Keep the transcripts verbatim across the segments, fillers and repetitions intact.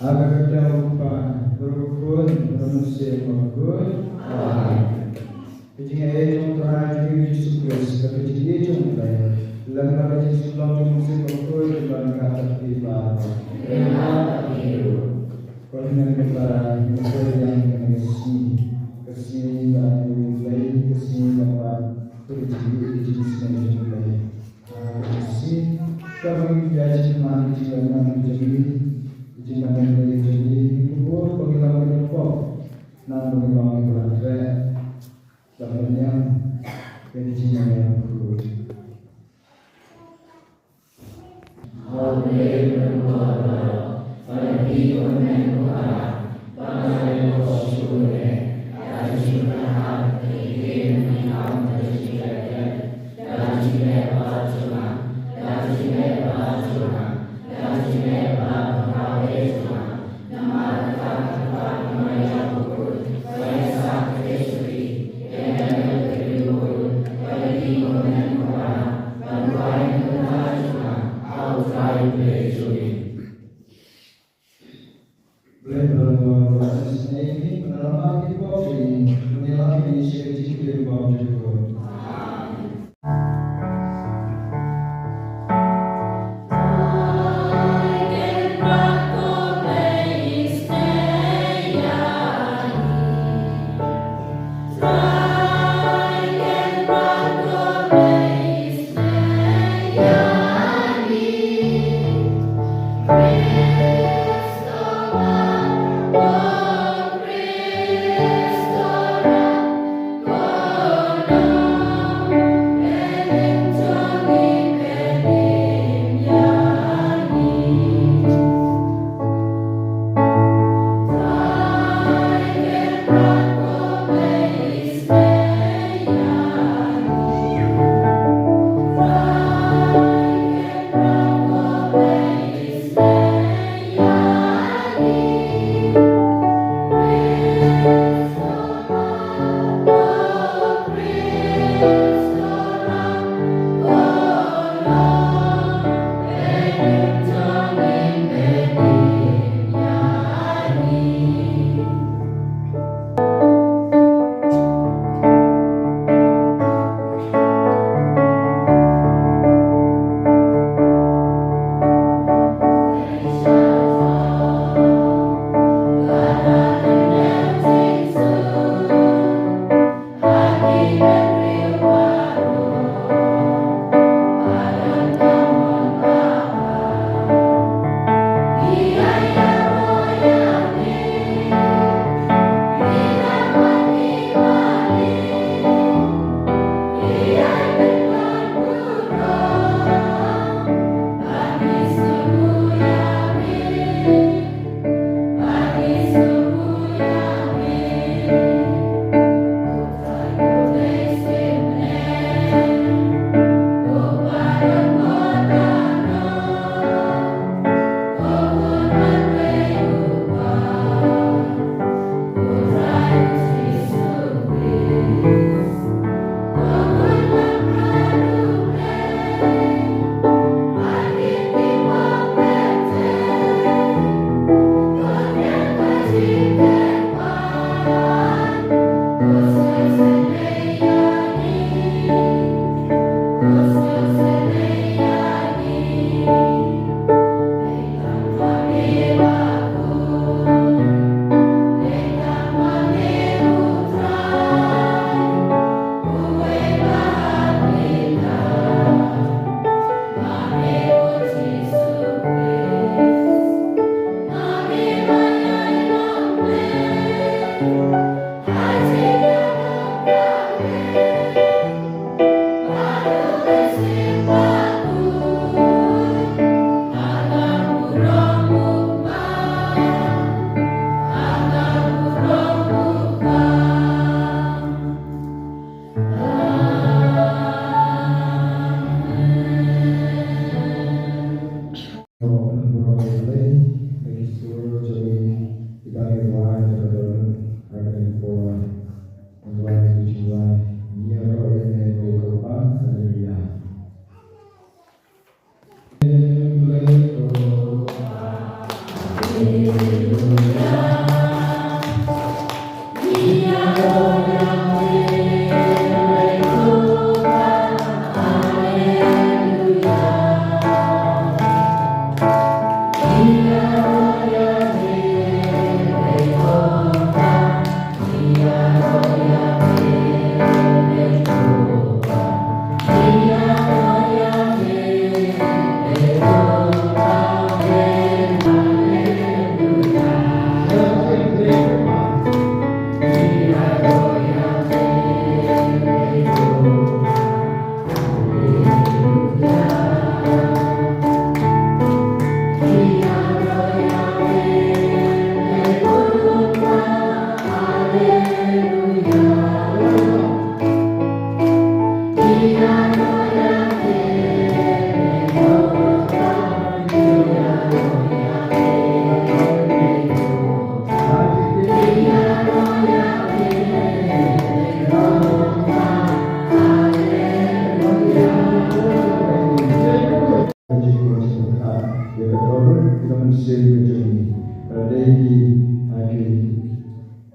Ha ka kyrteng u Kpa, bad u Khun, bad u Mynsiem Bakhuid. Amen. Ka jingaiei jong u Trai jong ngi u Jisu Khrist, bad ka jingïeit jong U Blei, lem bad ka jingsumar jong u Mynsiem Bakhuid, bad ka jingïeit jong U Blei. Amen. Ko hynmen ko para, ngi poi ïa kane ka sngi, ka sngi ba U Blei, ka sngi ba ka jingïeit, ka jingsneng jong U Blei. Shi, kaba ngi ïa jingman, jingman jong ngi, jingman jong ngi, jong ngi, ngi kubur ba ngi long ngi pop, nang ba ngi long ngi la treh, ba ngi ñiam, ba ngi jingman ïa ngi kubur. Blei ba la ïoh ïa ka jingsneng, ba la ïoh ïa ki pop jong ngi, ban ïalam ïa ngi sha ka jingkyrkhu jong U Trai.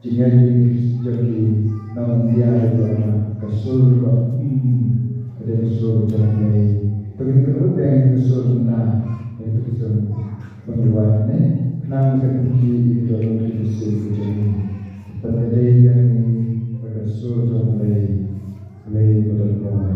Jingïaid jong ki nongïaid ka sur ba, hmm, ka dei ka sur jong U Blei. Pynlut bad ka sur na, ka dei ka sur pynlut ne, khnang ba kin ïohi ïa ki mynsiem ka jong ngi. Bad ka dei ïa ngi ka sur jong U Blei, U Blei ba don bor.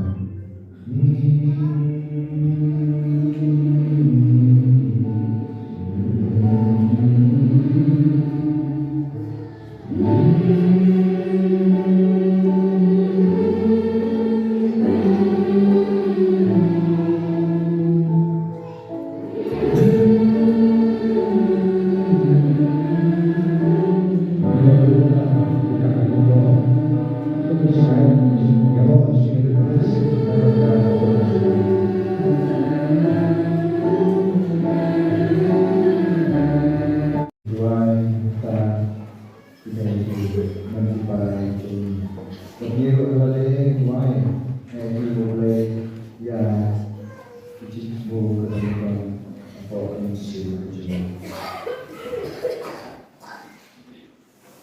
Duwai ta ki dei ki nang ki para jong ngi. Ngi ruh lade ngi duwai, ngi ruh lade ïa ki jingthmu ka dei ka hapoh ka mynsiem ka jong ngi.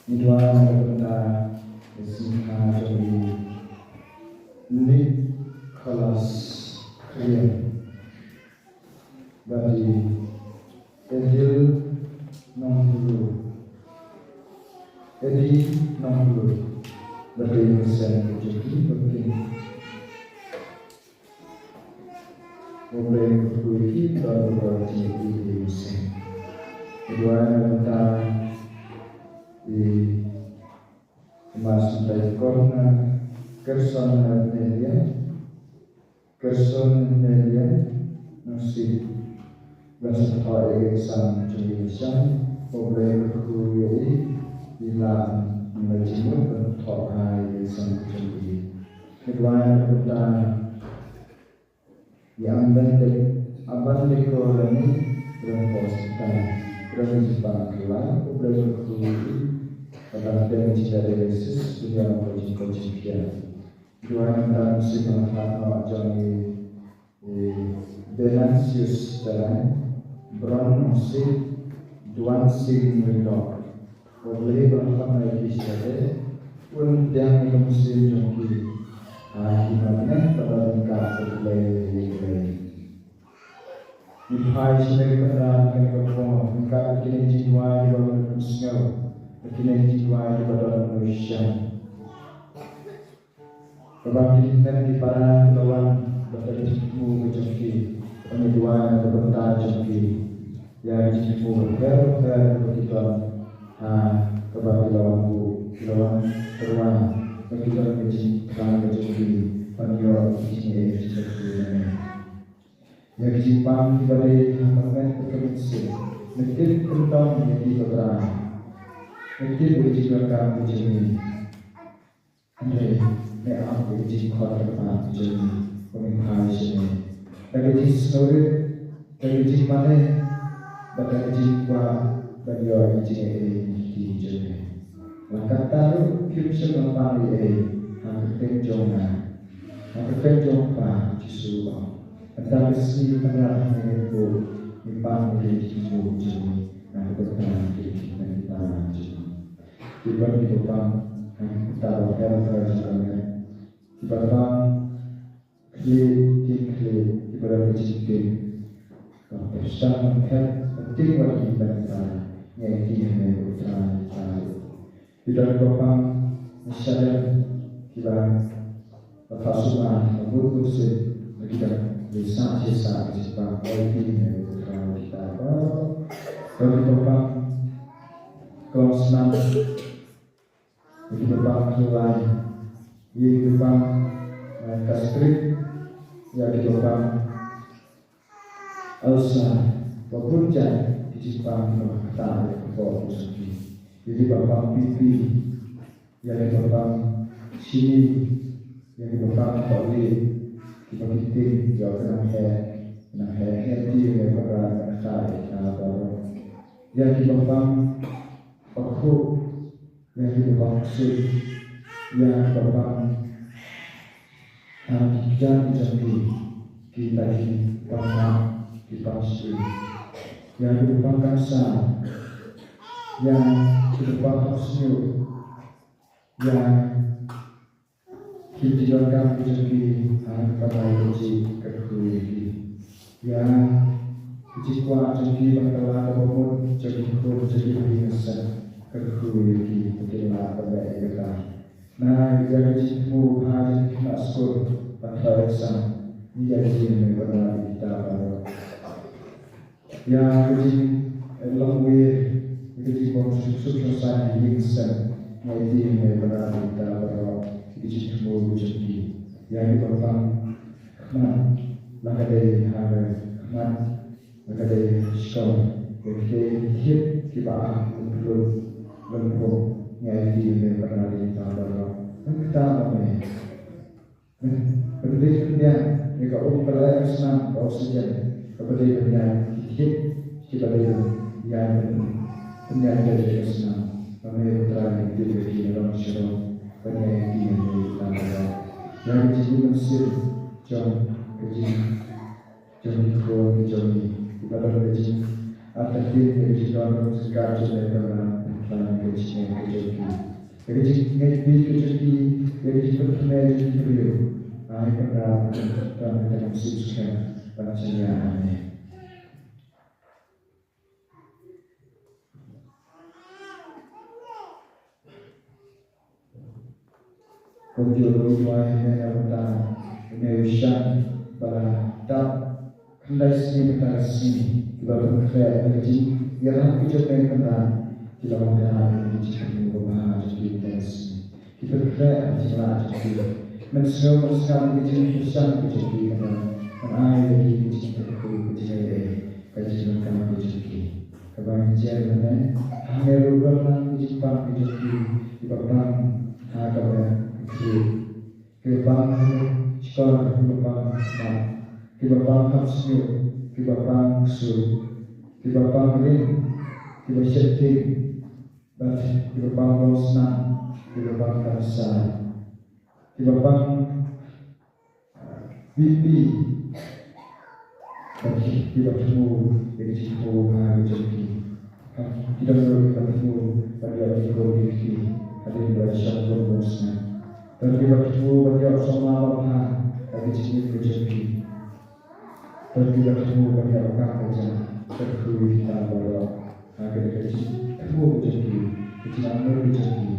Ngi duwai na ka bynta ka sngewbha jong i Nicholas Krian. Bad i Edil Nongbru. Edil Nongbru. Bad i Vincent Kuchiki, bad i U Blei u kyrkhu ïa ki, bad u kyrkhu ïa ki, ïa ki seng. Ngi duwai na ka bynta i Mas Mdai Kong, Gerson Melia, Gerson Melia, Nongsit. Bad sa thoh ïa ka exam jong i lashai, U Blei u kyrkhu ïa i, i la ïa ka jingmut ban thoh bha ïa ka exam jong i. Ngi duwai na ka bynta i Amban de, Amban de Korani, rang hospital, rang jingpang kylla, U Blei u kyrkhu ïa i, bad ban pynjah dialysis, duwai na ka jingkoit jingkhiah. Duwai na ka bynta u Mynsiem Bakhuid jong i, i Venantius Terai, Bron Nongsit, Duan Sing Ryndok. Ko Blei ban khot ïa ki sha te, un pdiang ïa ka mynsiem jong ki. Ha ki nongmihkhmat ba don ka Blei, Blei. Ngi phai sha ka kynrad kane ka por, ngi kap ïa kine ki jingduwai kiba don mynsngew, ïa kine ki jingduwai kiba don mynsiem. Kaba ki hynmen ki para ki la wan bad ka jingthmu ka jong ki, ba ngi duwai na ka bynta jong ki. Ïa ka jingthmu bapher bapher kaba ki don ha kaba ki la wan buh, ki la wan pyrshang, ba ki don ka jingthrang ka jong ki ban ïoh ka jingeh jingkyrkhu na me. Ïa ka jingpang kiba dei ha ka met bad ka mynsiem, me tip kyntang ïa ki, ko Trai. Me tip ïa ka jingdonkam ka jong ki. Hynrei me ap ïa ka jingkhot kyrpad ka jong ngi, ba ngin phai sha me da ka jingsngewrit, da ka jingmane, bad da ka jingkwah ban ïoh ïa ka jingaiei na ka kti jong me. La katta ruh phim shym la pang ei ei ha ka kyrteng jong nga, ha ka kyrteng jong U Kpa Jisu, u ong. Mynta ka sngi Kynrad hangne hapoh, ngi pang ïa ka jingthmu jong ngi na ka bynta ki kmie ki kpa jong ngi. Ki don kiba pang ha ki bynta bapher bapher jong ka met. Kiba pang khlieh, tieng khlieh, kiba don ka jingtieng. Ka pyrshang ban phet, ban tieng wat ki bynta, ngi aiti ha me, ko Trai, Trai. Ki don kiba pang ha shalem, kiba la phah sumar ha mut mynsiem, ba ki dang ïasah shisha ka jingpang, ngi aiti ha me, ko Trai, kita. Don kiba pang klongsnam, ïa kiba pang khlai, ïa kiba pang, eh, gastric, ïa kiba pang ulcer, bad bun jait ki jingpang kiba ktah ïa ka bor ka jong ki. Ïa kiba pang B P, ïa kiba pang shini, ïa kiba pang hok lieh, kiba ki tieng, ïa ka nang heh, nang heh, heh ti, ïa ka nang ktah ïa ka bor. Ïa kiba pang bakhuid, ïa kiba pang ksuid, ïa kiba pang ha ki kjat ki jong ki, kita ki pang map, ki pang syieng, ïa kiba pang cancer, ïa kiba pang hok sniew, Ïa ki jingdonkam ki jong ki ha ka kamai kajih ka kyrkhu ïa ki. Ïa ki jingkwah jong ki ban kylla kaba mut jong ki khun jong ki ba ïing seng, ka kyrkhu ïa ki ba kin lah ban leh ïa kata. Na ïa ki jingthmu ba ha jong ki khynnah skul ban thoh exam, ngi ïa ki jingmut ban leh ïa kita baroh. Ïa ka jinglong wir, ïa ka jingbym suk suk suk saiñ ha ïing ha sem, nga ïa ki jingmut ban leh ïa kita baroh, ïa ka jingthmu jong ki. Ïa kiba pang khmat, la ka dei ha ka khmat, la ka dei shkor, ïa ki thied kiba ap, lum pyllut, lum pung, nga ïa ki jingmut ban leh ïa kita baroh. Nangta ba me Pynbiang, pynbiang ïa ka um, ka la ka snam, ka oxygen kaba dei ban ïaid ki thied kiba dei ban ïaid, pynbiang ïa ka snam. Ba me U Trai, pynbiang ïa ki na rong sha rong, ban ïaid ïa ki na rong sha rong. Ïa ka jingim mynsiem jong ka jing jong ki khun ki jong ngi, kiba don ka jingartatien, ka jingdon jingkam jong me Kynrad, pynthikna ka jingngeit ka jong ki. Ka jingngeit beit ka jong ki ïa ka jingpynthymmai jong ki briew. Ai Kynrad, pynthikna ka jingngeit skhem ban jia. Amen. Kumjuh ruh, duwai ïa me na ka bynta u Ngeushan ba la dap khyndai sngi mynta ka sngi, kiba pynkhreh ïa ka jingïarap ka jong me Kynrad, ki la wanrah ïa ka jingthmu kaba bha jong ki mynta ka sngi. Ki pynkhreh ïa ka jinglah jong ki. Men sngew men sngap ïa ka jingkyrshan ka jong ki Kynrad. Men ai ïa ki ka jingkyrkhu, ka jingaiei, ka jingdonkam ka jong ki. Kaba ngi jer mynne, hangne ruh don lang ki jingpang ki jong ki, kiba pang ha ka bynta, kiba pang ha shkor, kiba pang ha, kiba pang ha shñiuh, kiba pang ksu, kiba pang ring, kiba sheptieng, bad kiba pang longsnam, kiba pang cancer, kiba pang Bipi. Bad kiba thmu ïa ka jingthmu ha ka jong ki. Ki don ruh kiba thmu ban ïoh jingkor ïa ki hadien ba shong kum u snem. Don kiba thmu ban ïoh sawma babha ha ka jingim ka jong ki. Don kiba thmu ban ïoh kam ka jong ka kyrkhu ïa kita baroh. Ha kane ka jingthmu ka jong ki, ka jingangnud ka jong ki,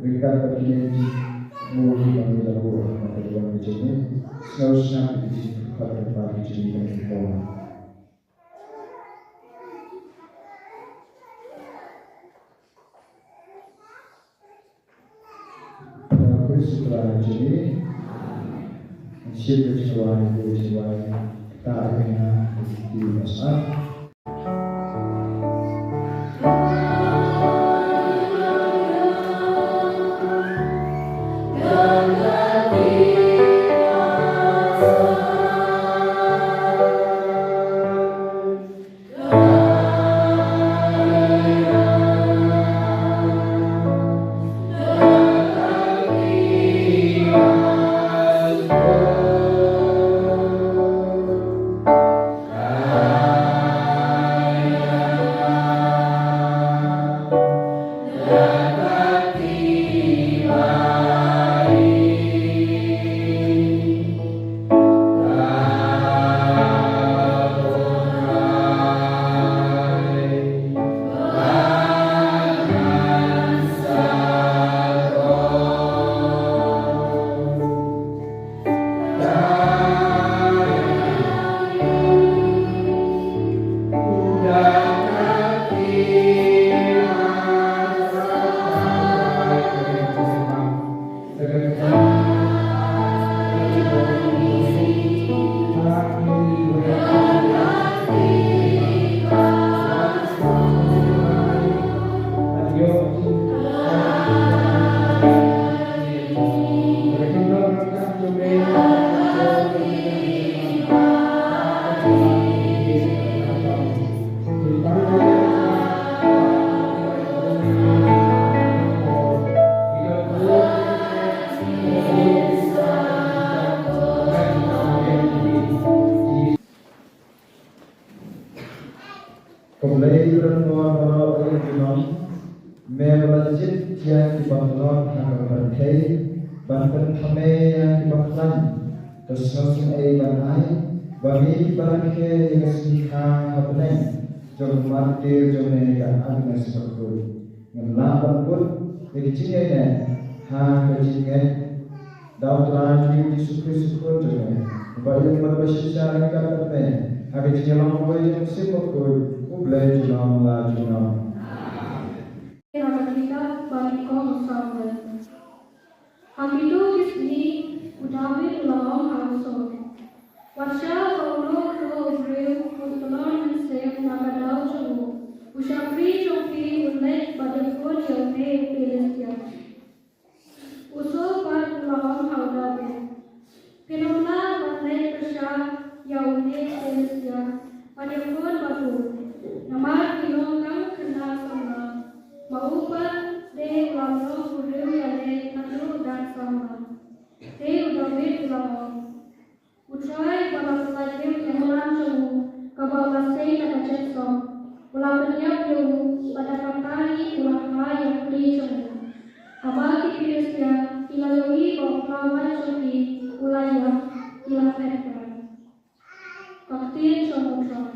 ryngkat bad kine ki jingthmu kiba ngi la buh ha ka duwan ka jong ngi, sngewsih ïa ki jingpyrkhat pyrkhat ki jong ngi. Khublei shibun ïa ka jingduwai, ka jingduwai, ta ïa nga, ki masat. Khublei ïa phi baroh, ïa phi baroh. Me ba la jied ïa ki ba tlot ha ka pyrthei ban pynthame ïa ki ba khlaiñ, to sngewsynei ban ai ba ngi kiba rakhe ïa ka sngi kha ha bneng jong u martir jong me, ka Agnes Bakhuid. Ngin lah ban bud ïa ki jingïaineh ha ka jingngeit da U Trai Jisu Khrist u Khun jong me, uba ïeit bad uba synshar ïa ka bad me ha ka jingïalong kawei jong U Mynsiem Bakhuid, U Blei junom la junom. Na ka kitab ba nyngkong u Samuel. Ha kito ki sngi u David u la ong ha u Saul, wat shah ba uno uno u briew un tlot mynsiem na ka daw jong u, u shakri jong phi un leit bad ïakhun ïa une u Philistia. U Saul pat u la ong ha u David, phin ym lah ban leit pyrshah ïa une u Philistia bad ïakhun bad u, namar ki long tang khynnah samla, ma u pat de u la long u briew ïaleh naduh u dang samla. Te u David u la ong, U Trai uba la pyllait ïa u ïing jong u kaba u la sei na ka jingsop, u la pynïap ïa u bad da kata hi u la kha ïa u kli jong u. Haba ki Philistia ki la ïohi ba u khlawait jong ki u la ïap, ki la phet bha. Ka ktien jong U Trai.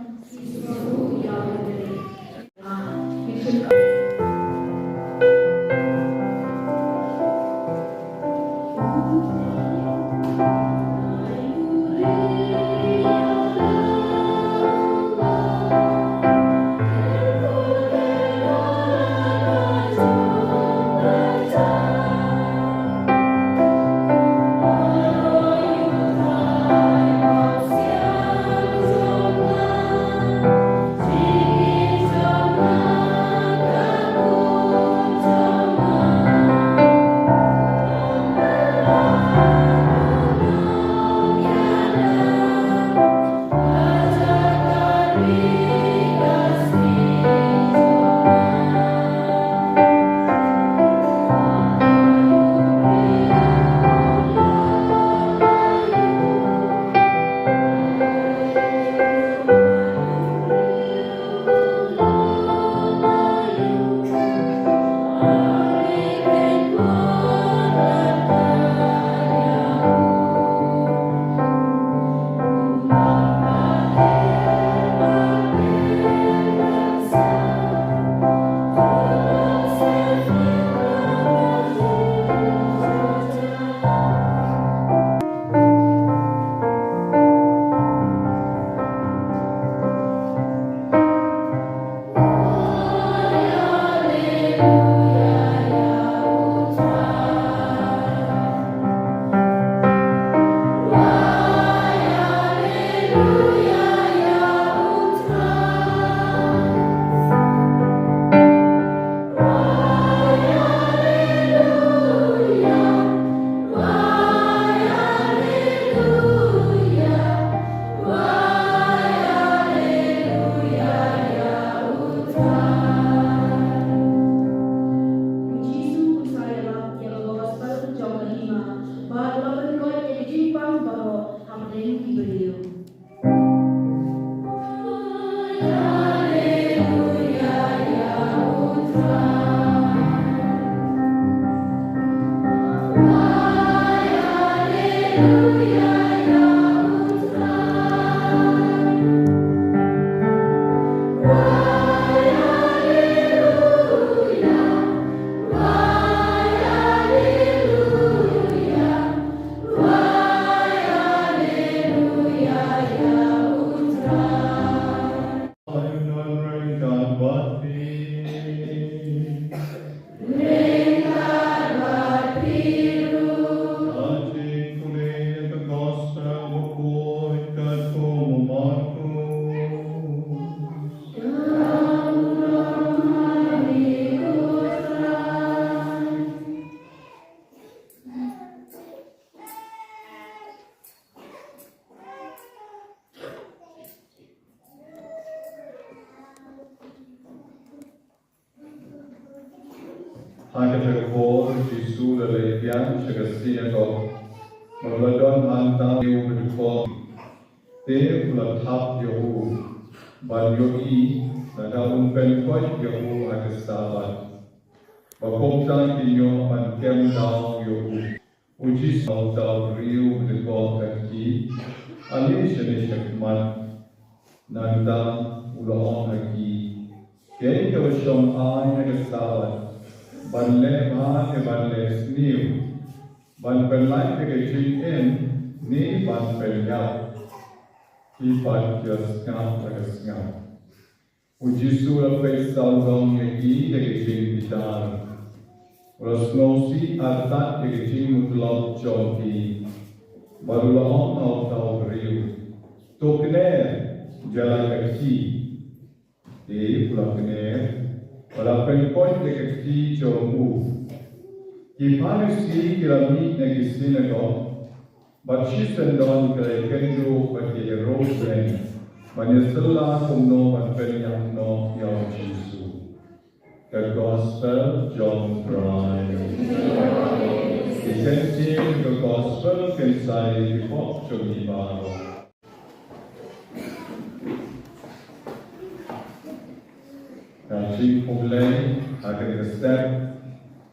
U Jisu u sa ïalap ïa ka gospel jong ka hima bad u la pynkoit ïa ki jingpang baroh hapdeng ki briew. Ha kata ka por, Jisu u la leit biang sha ka synagog, bad u la don hangta u dkhot. Te u la thap ïa u, ban ïohi lada un pynkoit ïa u ha ka Sabbath. Ba kumta kin ïoh ban kem daw ïa u. U Jisu u thaw briew u lyngkot ka kti. Ale shane shakhmat. Nangta u la ong ha ki, kaei kaba shong ai na ka Sabbath, ban leh bha ne ban leh sniew, ban pynlait da ka jingim ne ban pynïap? Ki pat ki la sngap la ka sngap. U Jisu u la peit sawdong ïa ki da ka jingbitar. U la sngewsih artat ïa ka jingmutlop jong ki. Bad u la ong ha uta u briew, to kner, jia la ka kti. Te u la kner bad la pynkoit ïa ka kti jong u. Ki Pharisi ki la mih na ki sinagog bad shisien don ki la ïakynduh bad ki ïaroh seng ban ïasylla kumno ban pynïap noh ïa u Jisu. Ka Gospel jong U Trai. Ki kyntien ka Gospel kynsai ki pop jong ngi baroh. Ka jingpule ha kane ka step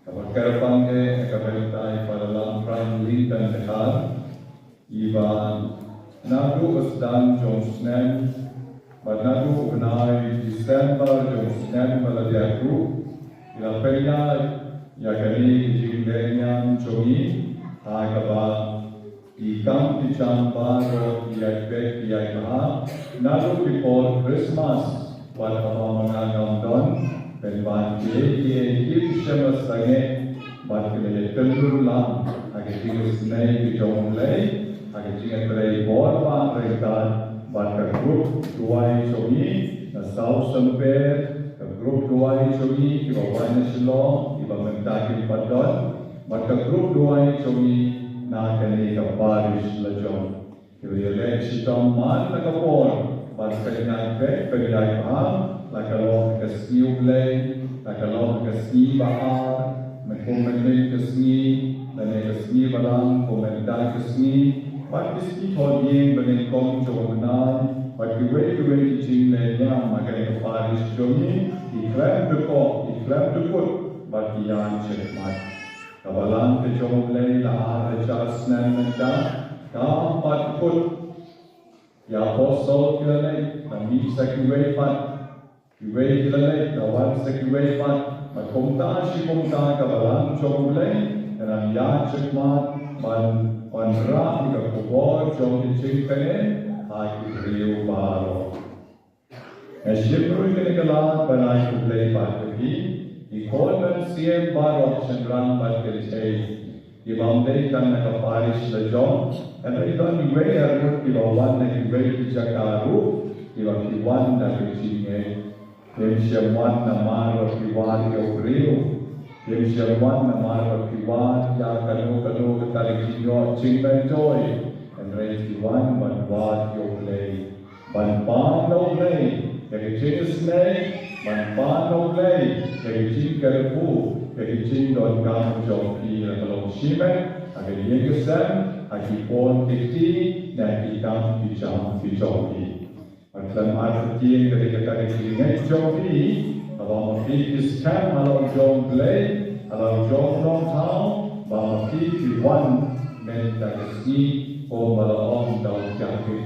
kaba kyrpang eh na ka bynta i Father Lamphrang Lyngdoh Dkhar, iba naduh u sdang jong u snem bad naduh u bnai December jong u snem ba la dep ruh i la pynïaid ïa kane ka jingleh niam jong ngi ha kaba ki kam ki jam baroh ki ïaid beit ki ïaid bha, naduh ki por Christmas wat haba ma nga ngam don, pynban kiei kiei kim shym la sangeh bad ki la ïakynduh lang ha ka jingisynei ka jong U Blei ha ka jingïatrei bor ba ryngkat bad ka grup duwai jong ngi na South Samper, ka grup duwai jong ngi kiba wan na Shillong kiba mynta kim pat don, bad ka grup duwai jong ngi na kane ka parish la jong. Kiba ïaleh shitom man la ka por ban pynïaid beit pynïaid bha, la ka long ka sngi U Blei, la ka long ka sngi ba ar, mynta mynnin ka sngi, lane ka sngi ba lang, kumne mynta ka sngi, bad ki sngi thoh ïing ba nyngkong jong u bnai, bad kiwei kiwei ki jingleh niam ha kane ka parish jong ngi, ki khlem dkoh, ki khlem dkut, bad ki ïaid shakhmat. Ka balang ka jong U Blei la ar hajar snem mynta kam pat kut. Ki apostol ki la leit, la mih sa kiwei pat. Kiwei ki la leit, la wan sa kiwei pat. Bad kumta shi kumta ka balang jong U Blei ka nang ïaid shakhmat ban wanrah ïa ka khubor jong ka jingkmen ha ki briew baroh. Nga shim ruh ïa kane ka lad ban ai khublei pat ïa phi, ki khun mynsiem baroh, shynrang bad kynthei, kiba ym dei tang na ka parish la jong, hynrei don iwei arngut kiba wan na kiwei ki jaka ruh, kiba ki wan da ka jingngeit. Kim shym wan namar ba ki wad ïa u briew. Kim shym wan namar ba ki wad ïa kano kano kata ka jingïoh jingmyntoi. Hynrei ki wan ban wad ïa U Blei. Ban pan na U Blei ïa ka jingisynei, ban pan na U Blei ïa ka jingkyrkhu, ïa ka jingdonkam jong ki, la ka long shimet ha ka ïing ka sem, ha ki por ki kti, ne ha ki kam ki jam ki jong ki. Bad khlem artatien ka dei kata ka jingngeit jong phi, haba ma phi ki skhem halor jong U Blei, halor jong u Nongthaw, ba ma phi ki wan mynta ka sngi, kumba la ong da u Jakob.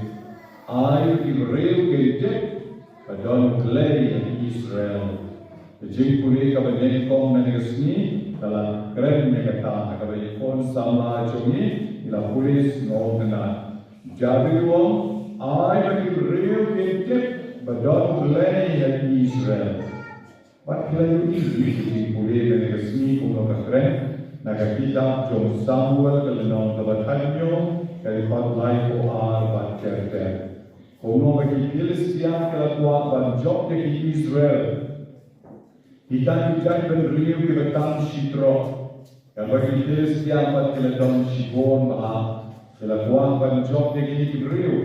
Ai ki briew kin tip ba don U Blei ha Israel. Ka jingpule kaba nyngkong mynne ka sngi ka la kren ïa kata, ha kaba ki khun samla jong ngi ki la pule sngewtynnat. Jakob u ong, ai ba ki briew kin tip ba don U Blei ha Israel. Bad ki la ïohi ïa ka jingpule mynne ka sngi kumno ka kren na ka kitab jong u Samuel ka lynnong kaba khathynñiew, ka dkhot laiphew ar bad ter ter. Kumno ba ki Philistia ki la kwah ban jop ïa ki Israel. Kita ki jaitbynriew kiba tam shitroh. Katba ki Philistia pat ki la don shibun bha, ki la kwah ban jop ïa kine ki briew.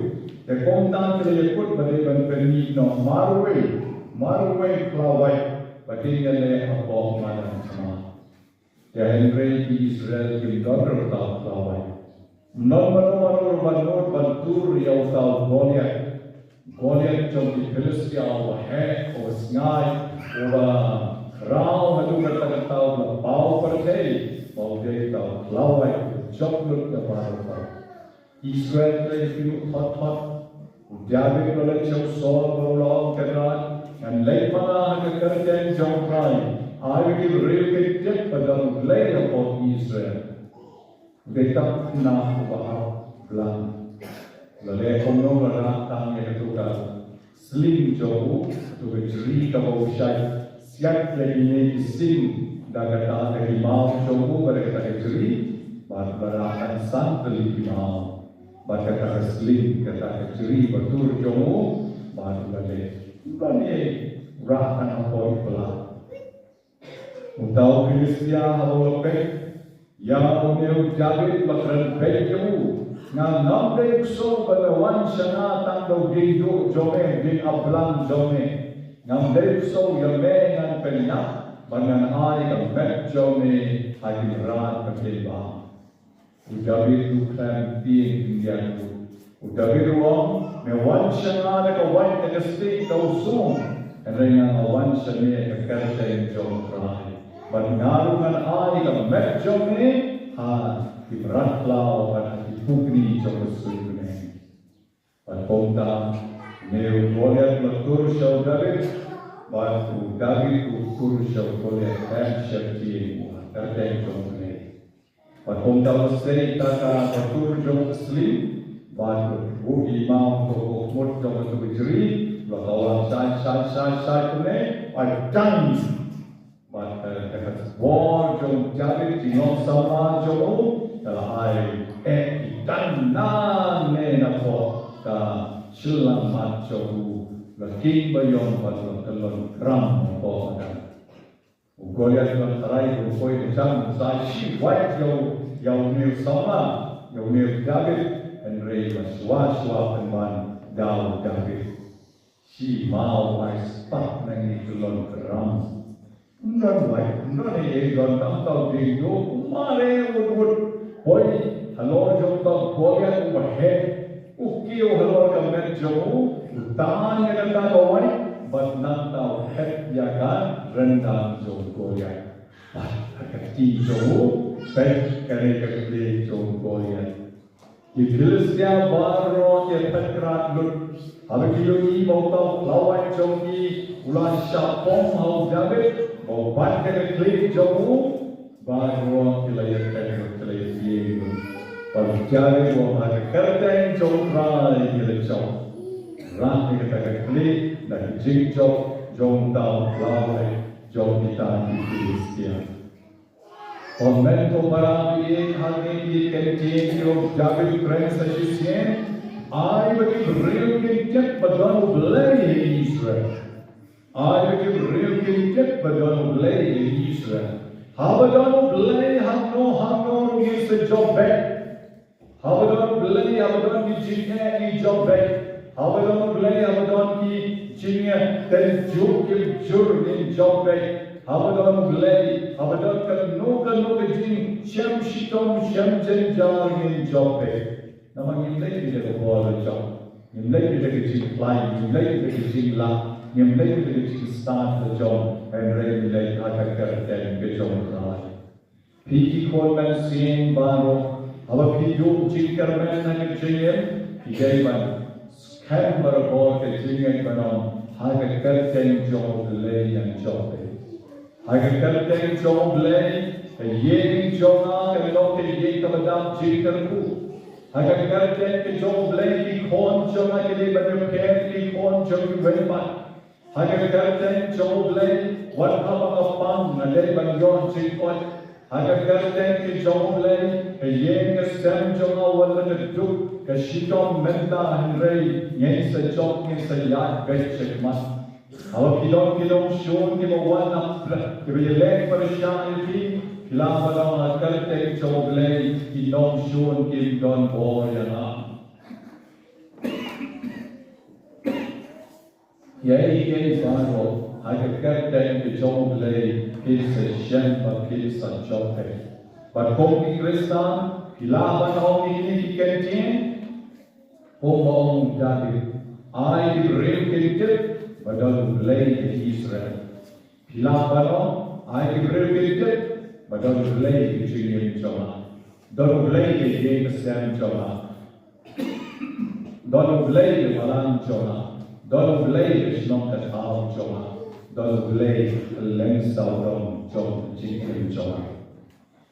Te kumta ki la ïakut ba dei ban pynmih noh marwei, marwei khlawait ba kin ïaleh hapoh madan thma. Te hynrei ki Israel kim don ruh tang khlawait. Ym don mano mano ruh ban nud ban tur ïa uta u Goliath. Goliath jong ki Philistia uba heh, uba sngaid, uba khraw ha Kata ka tau la paw pyrthei ba u dei tau khlawait u jop lut da baroh. Israel ka la ïoh thot thot. U David u la leit sha u Saul bad u la ong, Kynrad, ngan leit ma nga ha ka kyrteng jong U Trai. Ai ba ki briew kin tip ba don U Blei hapoh Israel. U dei tang u khynnah uba hap blang. La leh kumno? La rah tang ïa katu ka sling jong u, katu ka jri kaba u shait siat ïa kine ki sing da kata ka, ki maw jong u bad da kata ka jri, bad la rah tang san tylli ki maw bad kata ka sling, kata ka jri ba tur jong u, bad u la leh. U la leh, u rah tang hapoh i pla. Uta u Philistia haba u la peit ïa une u David u la kren beit ïa u, Nga ngam dei u shuh ba me wan sha nga tang da u dieng duh jong me, dieng aplang jong me. Ngam dei u shuh, ïa me ngan pynïap bad ngan ai ka met jong me ha ki mrad ba kin bam. U David u khlem tieng khyndiat ruh. U David u ong, Me wan sha nga da ka wait, da ka stieh, da u sum, hynrei nga nga wan sha me ha ka kyrteng jong U Trai. Bad nga ruh ngan ai ka met jong me ha ki mrad khlaw bad ha ki pukni jong ka suiñ bneng. Bad kumta, une u Goliath u la tur sha u David, bad u David u tur sha u Goliath, em, sha tieng u ha ka kyrteng jong U Blei. Bad kumta u la sei ïa ka, ka tur jong ka sling, bad u la buh ïa i maw ha ka khmut jong katu ka jri, u la kawang shai shai shai shai kumne, bad tang. Bad, eh, ka bor jong u David, jingong samla jong u, ka la ai, eh, ki tang nangne napoh ka shyllang mat jong u, la king baïong bad la kyllon kram napoh ka. U Goliath u la tharai, u poi ka jam, u sa shi wait ïa u, ïa une u samla, ïa une u David, hynrei la shuwa shuwa pynban da u David. Shi maw ai spat nangne kyllon kram. Ym don wait, ym don ei ei, don tang tau dieng duh, u mareh wut wut. Poi halor jong uta u Goliath uba heh. U kiew halor ka met jong u, u tan ïa kata ka wait, bad nangta u het ïa ka ryndang jong u Goliath. Bad ha ka kti jong u, peit kane ka khlieh jong u Goliath. Ki Philistia baroh ki phet krad lut. Haba ki ïohi ba uta u khlawait jong ki u la shah pom ha u David, ba u bat ïa ka khlieh jong u, baroh ki la ïa phet lut, ki la ïa tieng lut. Bad u David u ong, ha ka kyrteng jong U Trai ngi la jop. Rah ïa kata ka khlieh da ka jingjop jong uta u khlawait jong kita ki Philistia. Ko hynmen ko para, ïeit ha kine ki kyntien, u David u kren sa shisien, ai ba ki briew kin tip ba don U Blei ha Israel. Ai ba ki briew kin tip ba don U Blei ha Israel. Haba don U Blei, hangno hangno ruh ngin sa jop beit. Haba don U Blei, haba don ki jingeh, ngin jop beit. Haba don U Blei, haba don ki jingeh, tynjuh ki jur, ngin jop beit. Haba don U Blei, haba don kano kano ka jingshem shitom shem jynjar, ngin jop beit. Namar ngim leit beit da ka bor jop. Ngim leit beit da ka jingkhlaiñ, ngim leit beit da ka jinglah, ngim leit beit da ka jingstad la jong. Hynrei ngi leit ha ka kyrteng ka jong U Trai. Phi ki khun mynsiem baroh, haba phi duh jingkyrmen ha ka jingim, phi dei ban skhem barabor ka jingngeit ban ong, ha ka kyrteng jong U Blei ngan jop beit. Ha ka kyrteng jong U Blei, ka ïing jong nga kan long ka ïing kaba dap jingkyrkhu. Ha ka kyrteng ka jong U Blei, ki khun jong nga ki dei ban ïapher ki khun jong kiwei pat. Ha ka kyrteng jong U Blei, wat haba nga pang nga dei ban ïoh jingkoit. Ha ka kyrteng ka jong U Blei, ka ïing ka sem jong nga wat la ka duk ka shitom mynta, hynrei ngin sa jop, ngin sa ïaid beit shakhmat. Haba ki don ki nongshun kiba wan na pla-, kiba ïaleh pyrshah ïa phi, phi lah ban ong, ha ka kyrteng jong U Blei ki nongshun kim don bor ïa nga. Ïa kiei baroh ha ka kyrteng ka jong U Blei kin sa shem bad kin sa jop beit. Bad kum ki Khristan, phi lah ban ong ïa kine ki kyntien, kumba ong u David, ai ki briew kin tip ba don U Blei ha Israel. Phi lah ban ong, Ai ki briew ki tip ba don U Blei ha ka jingim jong nga. Don U Blei ha ka ïing ka sem jong nga. Don U Blei ha ka balang jong nga. Don U Blei ha ka shnong ka thaw jong nga. Don U Blei ha ka lyngsawdong jong ka jingim jong nga.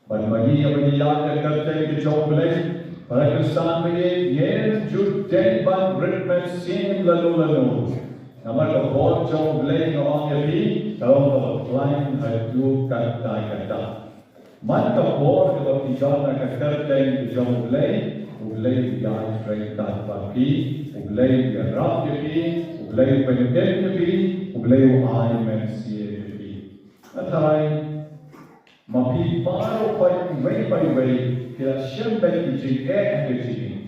Bad ma ngi ïa ba ngi ïaid ka kyrteng ka jong U Blei, para Khristan ba ïeit, ngim ju dei ban rit mynsiem lano lano. Namar ka bor jong U Blei, nga ong ïa phi, ka long kaba khlaiñ haduh katta katta. Man ka bor kaba phi don ha ka kyrteng ka jong U Blei, U Blei u ïaid ryngkat bad phi, U Blei u ïarap ïa phi, U Blei u pynim ïa phi, U Blei u ai mynsiem ïa phi. Nga tharai, ma phi baroh, iwei pa iwei, phi la shem beit ki jingeh ha ka jingim.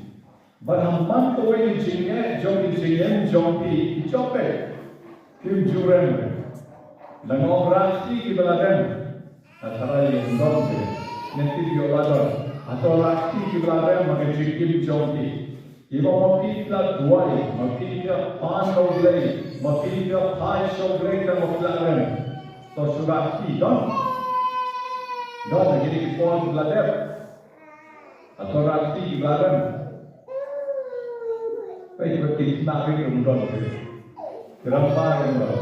Bad ha man kawei ka jingeh jong ka jingim jong phi, phi jop beit. Phim ju rem. Nga ong, rah kti kiba la rem. Nga tharai ym don te. Nga tip ïoh la don. Hato rah kti kiba la rem ha ka jingim jong phi? Kiba, ma phi la duwai, ma phi la pan sha U Blei, ma phi la phai sha U Blei, tang ma phi la rem. To shu rah kti, don? Don, ha kine ki por kiba la dep. Hato rah kti kiba la rem? Peit, ba ki khynnah rit ruh ym don, ki rangbah ruh ym don.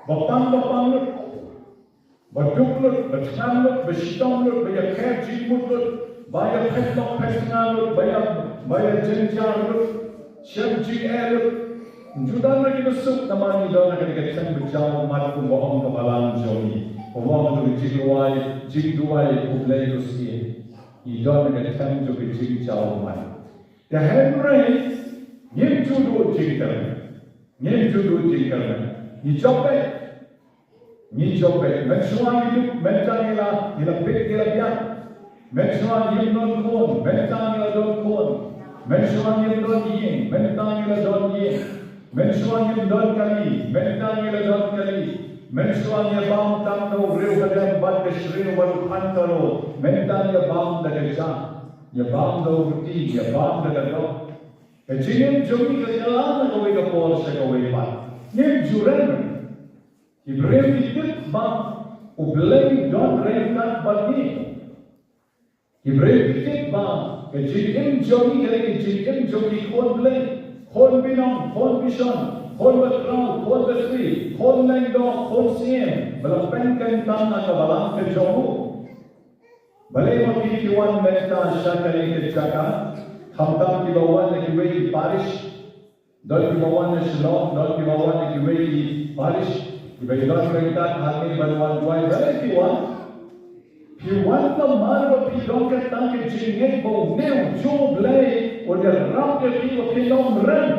Ba pang, ba pang lut. Ba duk lut, ba thngan lut, ba shitom lut, ba ïakher jingmut lut, ba ïaphet lok phet tnga lut, ba ïa, ba ïajynjar lut, shem jingeh lut. Ym ju don ruh kiba suk namar ngi don ha kane ka tnat ba jaw mat kumba ong ka balang jong ngi. Kumba ong ka jingduwai, jingduwai U Blei u sngewsih. Ngi don ha ka tnat jong ka jingjaw mat. Te hynrei ngim ju duh jingkyrmen. Ngim ju duh jingkyrmen. Ngi jop beit. Ngi jop beit. Mynshuwa ngi duk, mynta ngi la, ngi la bit, ngi la biang. Mynshuwa ngim don khun, mynta ngi la don khun. Mynshuwa ngim don ïing, mynta ngi la don ïing. Mynshuwa ngim don kali, mynta ngi la don kali. Mynshuwa ngi bam tang da u riew hadem bad ka shriew bad u phan karo, mynta ngi bam da ka ja. Ngi bam da u rti, ngi bam da ka doh. Ka jingim jong ngi ka kylla na kawei ka por sha kawei pat. Ngim ju rem. Ki briew ki tip ba U Blei u don ryngkat bad ngi. Ki briew ki tip ba ka jingim jong ngi ka dei ka jingim jong ki khun Blei, khun Binong, khun Bishon, khun Bakhraw, khun Batri, khun Lyngdoh, khun Syiem, ba la pynkyntang ha ka balang ka jong u. Balei ma phi phi wan mynta sha kane ka jaka, khamtam kiba wan na kiwei ki parish, don kiba wan na Shillong, don kiba wan na kiwei ki parish, kiba ïadon ryngkat hangne ban wan duwai. Balei phi wan? Phi wan namar ba phi don kata ka jingngeit ba une u jong U Blei un ïarap ïa phi ba phin ym rem,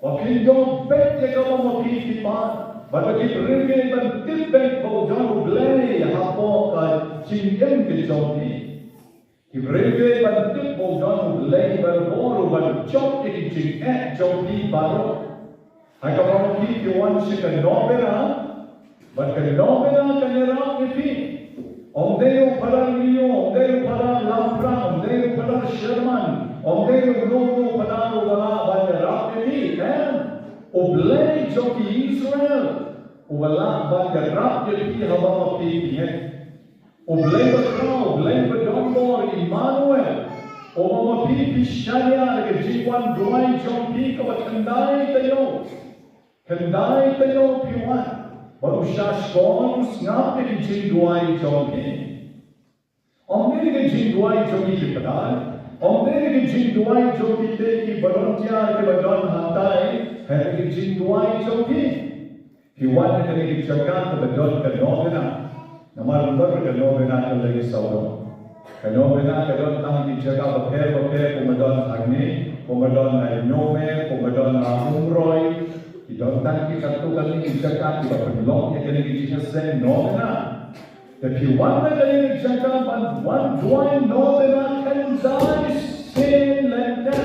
ba phin ïoh beit ïa kaba ma phi phi pan, bad ba ki briew kin ban tip beit ba u don U Blei hapoh ka jingim ka jong phi. Ki briew kin ban tip ba u don U Blei barabor uban jop ïa ki jingeh jong phi baroh. Ha kaba ma phi phi wan sha ka novena, bad ka novena kan ïarap ïa phi. Ym dei u Phadar Lio, ym dei u Phadar Lamphrang, ym dei u Phadar Sherman, ym dei u no u Phadar uba lah ban ïarap ïa phi, em. U Blei jong ki Israel uba lah ban ïarap ïa phi haba ma phi phi ngeit. U Blei ba khraw, U Blei ba don bor, Immanuel. Uba ma phi phi shaniah da ka jingwan duwai jong phi kaba khyndai taïew. Khyndai taïew phi wan. Bad u shah shkor u sngap ïa ka jingduwai jong phi. Ym dei ka jingduwai jong ki Phadar, ym dei ka jingduwai jong kitei ki volunteer kiba don hatai, hynrei ka jingduwai jong phi. Phi wan ha kane ka jaka kaba don ka novena. Namar ba ka novena ka long sawdong. Ka novena ka don tang ki jaka bapher bapher, kumba don hangne, kumba don ha Nongmeh, kumba don ha Umroi. Ki don tang ki katto katne ki jaka kiba pynlong ïa kane ka jingïaseng novena. Te phi wan na kane ka jaka ban wan duwai novena khyndai sien lynter.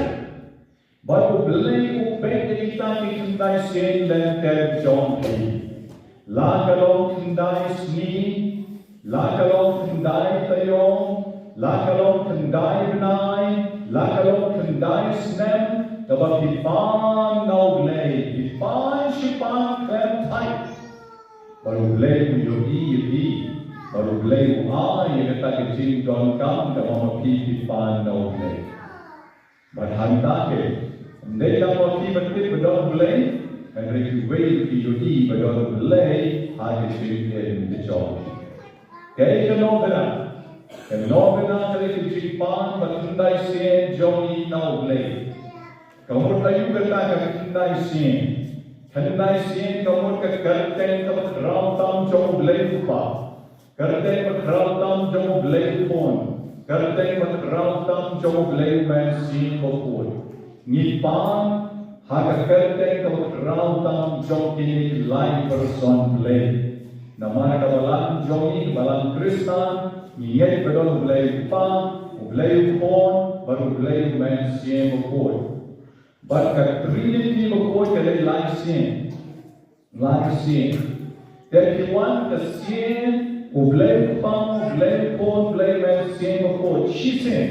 Bad U Blei u peit ïa kita ki khyndai sien lynter jong phi. La ka long khyndai sngi, la ka long khyndai taïew, la ka long khyndai bnai, la ka long khyndai snem, kaba phi pan na U Blei, phi pan shi pan khlem thait. Bad U Blei u ïohi ïa phi, bad u Blei u ai ïa kata ka jingdonkam kaba ma phi phi pan na u Blei. Bad hangta te, ym dei tang ma phi ba tip ba don u Blei, hynrei kiwei ki ïohi ba don u Blei ha ka jingim ka jong ki. Kaei ka novena? Ka novena ka dei ka jingpan ba khyndai sien jong ngi na u Blei. Ka mut aïu kata ka khyndai sien? Khyndai sien ka mut ka kyrteng kaba khraw tam jong u Blei u Kpa. Kyrteng ba khraw tam jong u Blei u Khun. Kyrteng ba khraw tam jong u Blei u Mynsiem Bakhuid. Ngi pan ha ka kyrteng kaba khraw tam jong kine ki lai person Blei. Namar ka balang jong ngi, ka balang Khristan, ngi ngeit ba don u Blei u Kpa, u Blei u Khun, bad u Blei u Mynsiem Bakhuid. Bad ka Trinity bakhuid ka dei lai sien. Lai sien. Te phi wan ka sien, u Blei u Kpa, u Blei u Khun, u Blei u Mynsiem Bakhuid, shisien.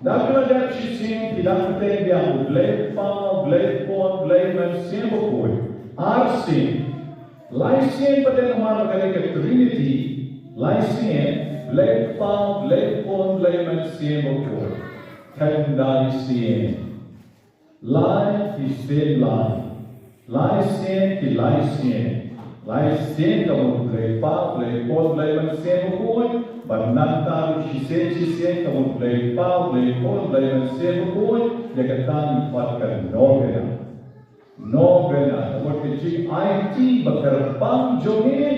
Da phi la dep shisien, phi dang bteng biang, u Blei u Kpa, u Blei u Khun, u Blei u Mynsiem Bakhuid. Ar sien. Lai sien pat, namar ba ka dei ka Trinity. Lai sien, Blei u Kpa, Blei u Khun, Blei u Mynsiem Bakhuid. Khyndai sien. Lai ki sien lai. Lai sien ki lai sien. Lai sien ka mut Blei Kpa, Blei Khun, Blei Mynsiem Bakhuid. Bad nangta ruh shisien shisien ka mut Blei Kpa, Blei Khun, Blei Mynsiem Bakhuid. Ïa kata ngi khot ka novena. Novena, ka mut ka jingaiti ba kyrpang jong ngi.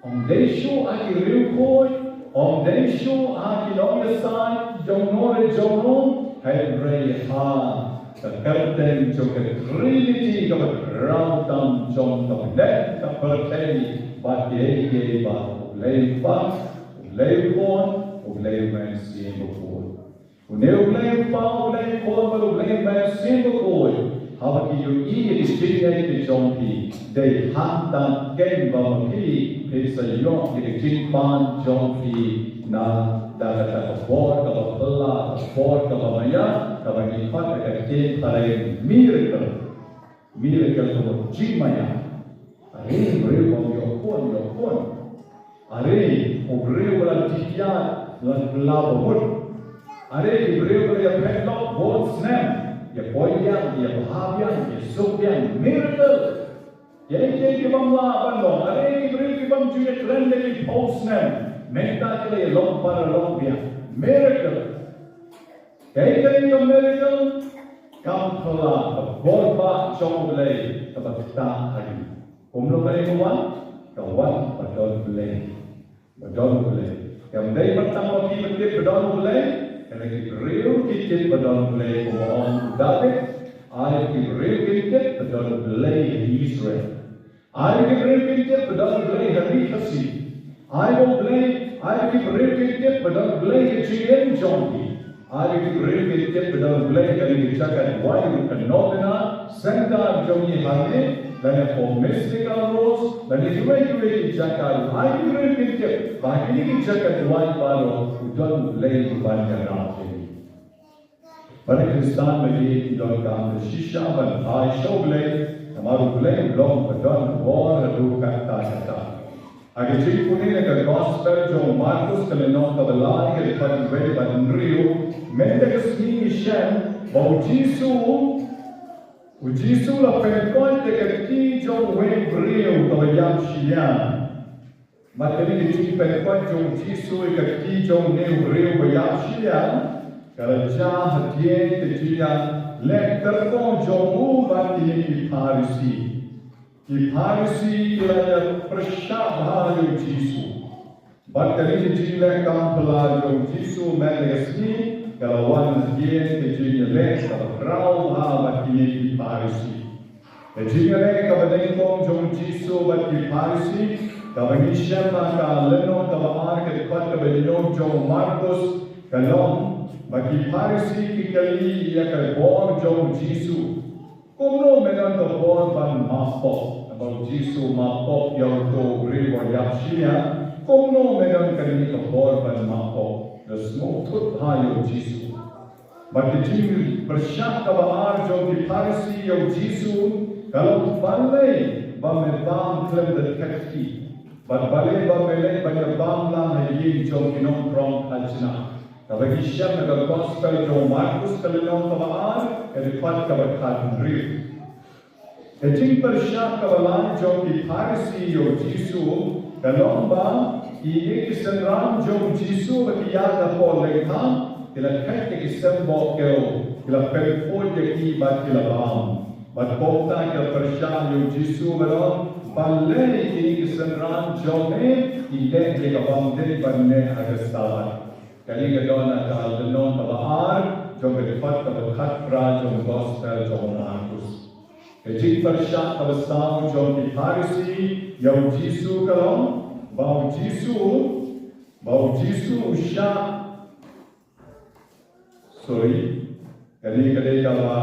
Ym dei shuh ha ki riewkhuid, ym dei shuh ha ki nongïasaid jong no re jong no, hynrei ha ka kyrteng jong ka Trinity kaba khraw tam jong ka bneng ka pyrthei, bad kiei kiei baroh, u Blei u Kpa, u Blei u Khun, u Blei u Mynsiem Bakhuid. Une u Blei u Kpa, u Blei u Khun bad u Blei u Mynsiem Bakhuid, haba ki ïohi ïa ka jingngeit ka jong phi, dei hangta kein ba ma phi phin sa ïoh ïa ka jingpan jong phi na da kata ka bor kaba phylla, ka bor kaba maïa, kaba ngi khot ha ka ktien phareng miracle. Miracle ka mut jingmaïa. Are u briew bym ïoh khun, ïoh khun. Are u briew ba la dih ïa, la kylla ba mut. Are ki briew ba la ïaphetlok bun snem, ïapoi biang, ïabha biang, ïasuk biang. Miracle. Kiei kiei ki bym lah ban long. Are ki briew ki bym ju ïakren da ki phew snem, mynta ki la ïalong para long biang. Miracle. Kaei kane ka miracle? Kam phylla ka bor ba jong U Blei kaba ktah ha ngi. Kumno kane ka wan? Ka wan ba don U Blei. Ba don U Blei. Kam dei ba tang ma phi ba tip ba don U Blei. Kane ki briew ki tip ba don U Blei, kumba ong u David. Ai ki briew ki tip ba don U Blei ha Israel. Ai ki briew ki tip ba don U Blei ha ri Khasi. Ai ba U Blei, ai ki briew ki tip ba don U Blei ha jingim jong ki. Ai ki briew ki tip ba don U Blei ha kane ka jaka duwai ruh, ka novena, senda jong ngi hangne, lane for mystical rose, lane kiwei kiwei ki jaka ruh. Ai ki briew ki tip ba ha kine ki jaka duwai baroh u don U Blei uban ïarap ïa ngi. Bad i Khristan ba ïeit i donkam da shisha ban phai sha U Blei, namar U Blei u long ba don bor haduh katta katta. Ha ka jingpule na ka Gospel jong u Markos ka lynnong kaba lai, ka dkhot khatwei bad hynriew, mynta ka sngi ngi shem ba U Jisu, U Jisu la pynkoit da ka kti jong uwei u briew kaba ïap shiliang. Bad kane ka jingpynkoit jong U Jisu ïa ka kti jong une u briew ba ïap shiliang, ka la jia hadien ka jingïaleh kyrkong jong u bad kine ki Pharisi. Ki Pharisi ki la ïapyrshah bha ïa U Jisu. Bad kane ka jingleh kam phylla jong U Jisu mynta ka sngi, ka la wan hadien ka jingïaleh kaba khraw bha bad kine ki Pharisi. Ka jingïaleh kaba nyngkong jong U Jisu bad ki Pharisi, kaba ngi shem ha ka lynnong kaba ar, ka dkhot kaba hynñiew jong u Markos, ka long ba ki Pharisi ki kylli ïa ka bor jong U Jisu. Kumno me don ka bor ban map pop? Naba U Jisu map pop ïa uto u briew ba ïap shiliang. Kumno me don kane ka bor ban map pop? La sngewthuh bha ïa U Jisu. Bad ka jingpyrshah kaba ar jong ki Pharisi ïa U Jisu ka long, balei ba me bam khlem da thet kti? Bad balei ba me leit ban ïabam lang ha ïing jong ki nongpynïaid khajna? Kaba ngi shem na ka gospel jong u Markus ka lynnong kaba ar, ka dkhot kaba khathynriew. Ka jingpyrshah kaba lai jong ki Pharisi ïa u Jisu ka long ba kine ki synran jong u Jisu ba ki ïaid hapoh lyngkha ki la kheit ïa ki symbok kew, ki la pynkhuid ïa ki bad ki la bam. Bad kumta ki la pyrshah ïa u Jisu ba ong, balei kine ki synran jong me ki leh ïa kaba ym dei ban leh ha ka Sabbath? Kane ka don ha ka lynnong kaba ar jong ka dkhot kaba khatphra jong gospel jong u Markus. Ka jingpyrshah kaba saw jong ki Pharisi ïa u Jisu ka long ba u Jisu, ba u Jisu u shah, sorry, kane ka dei kaba,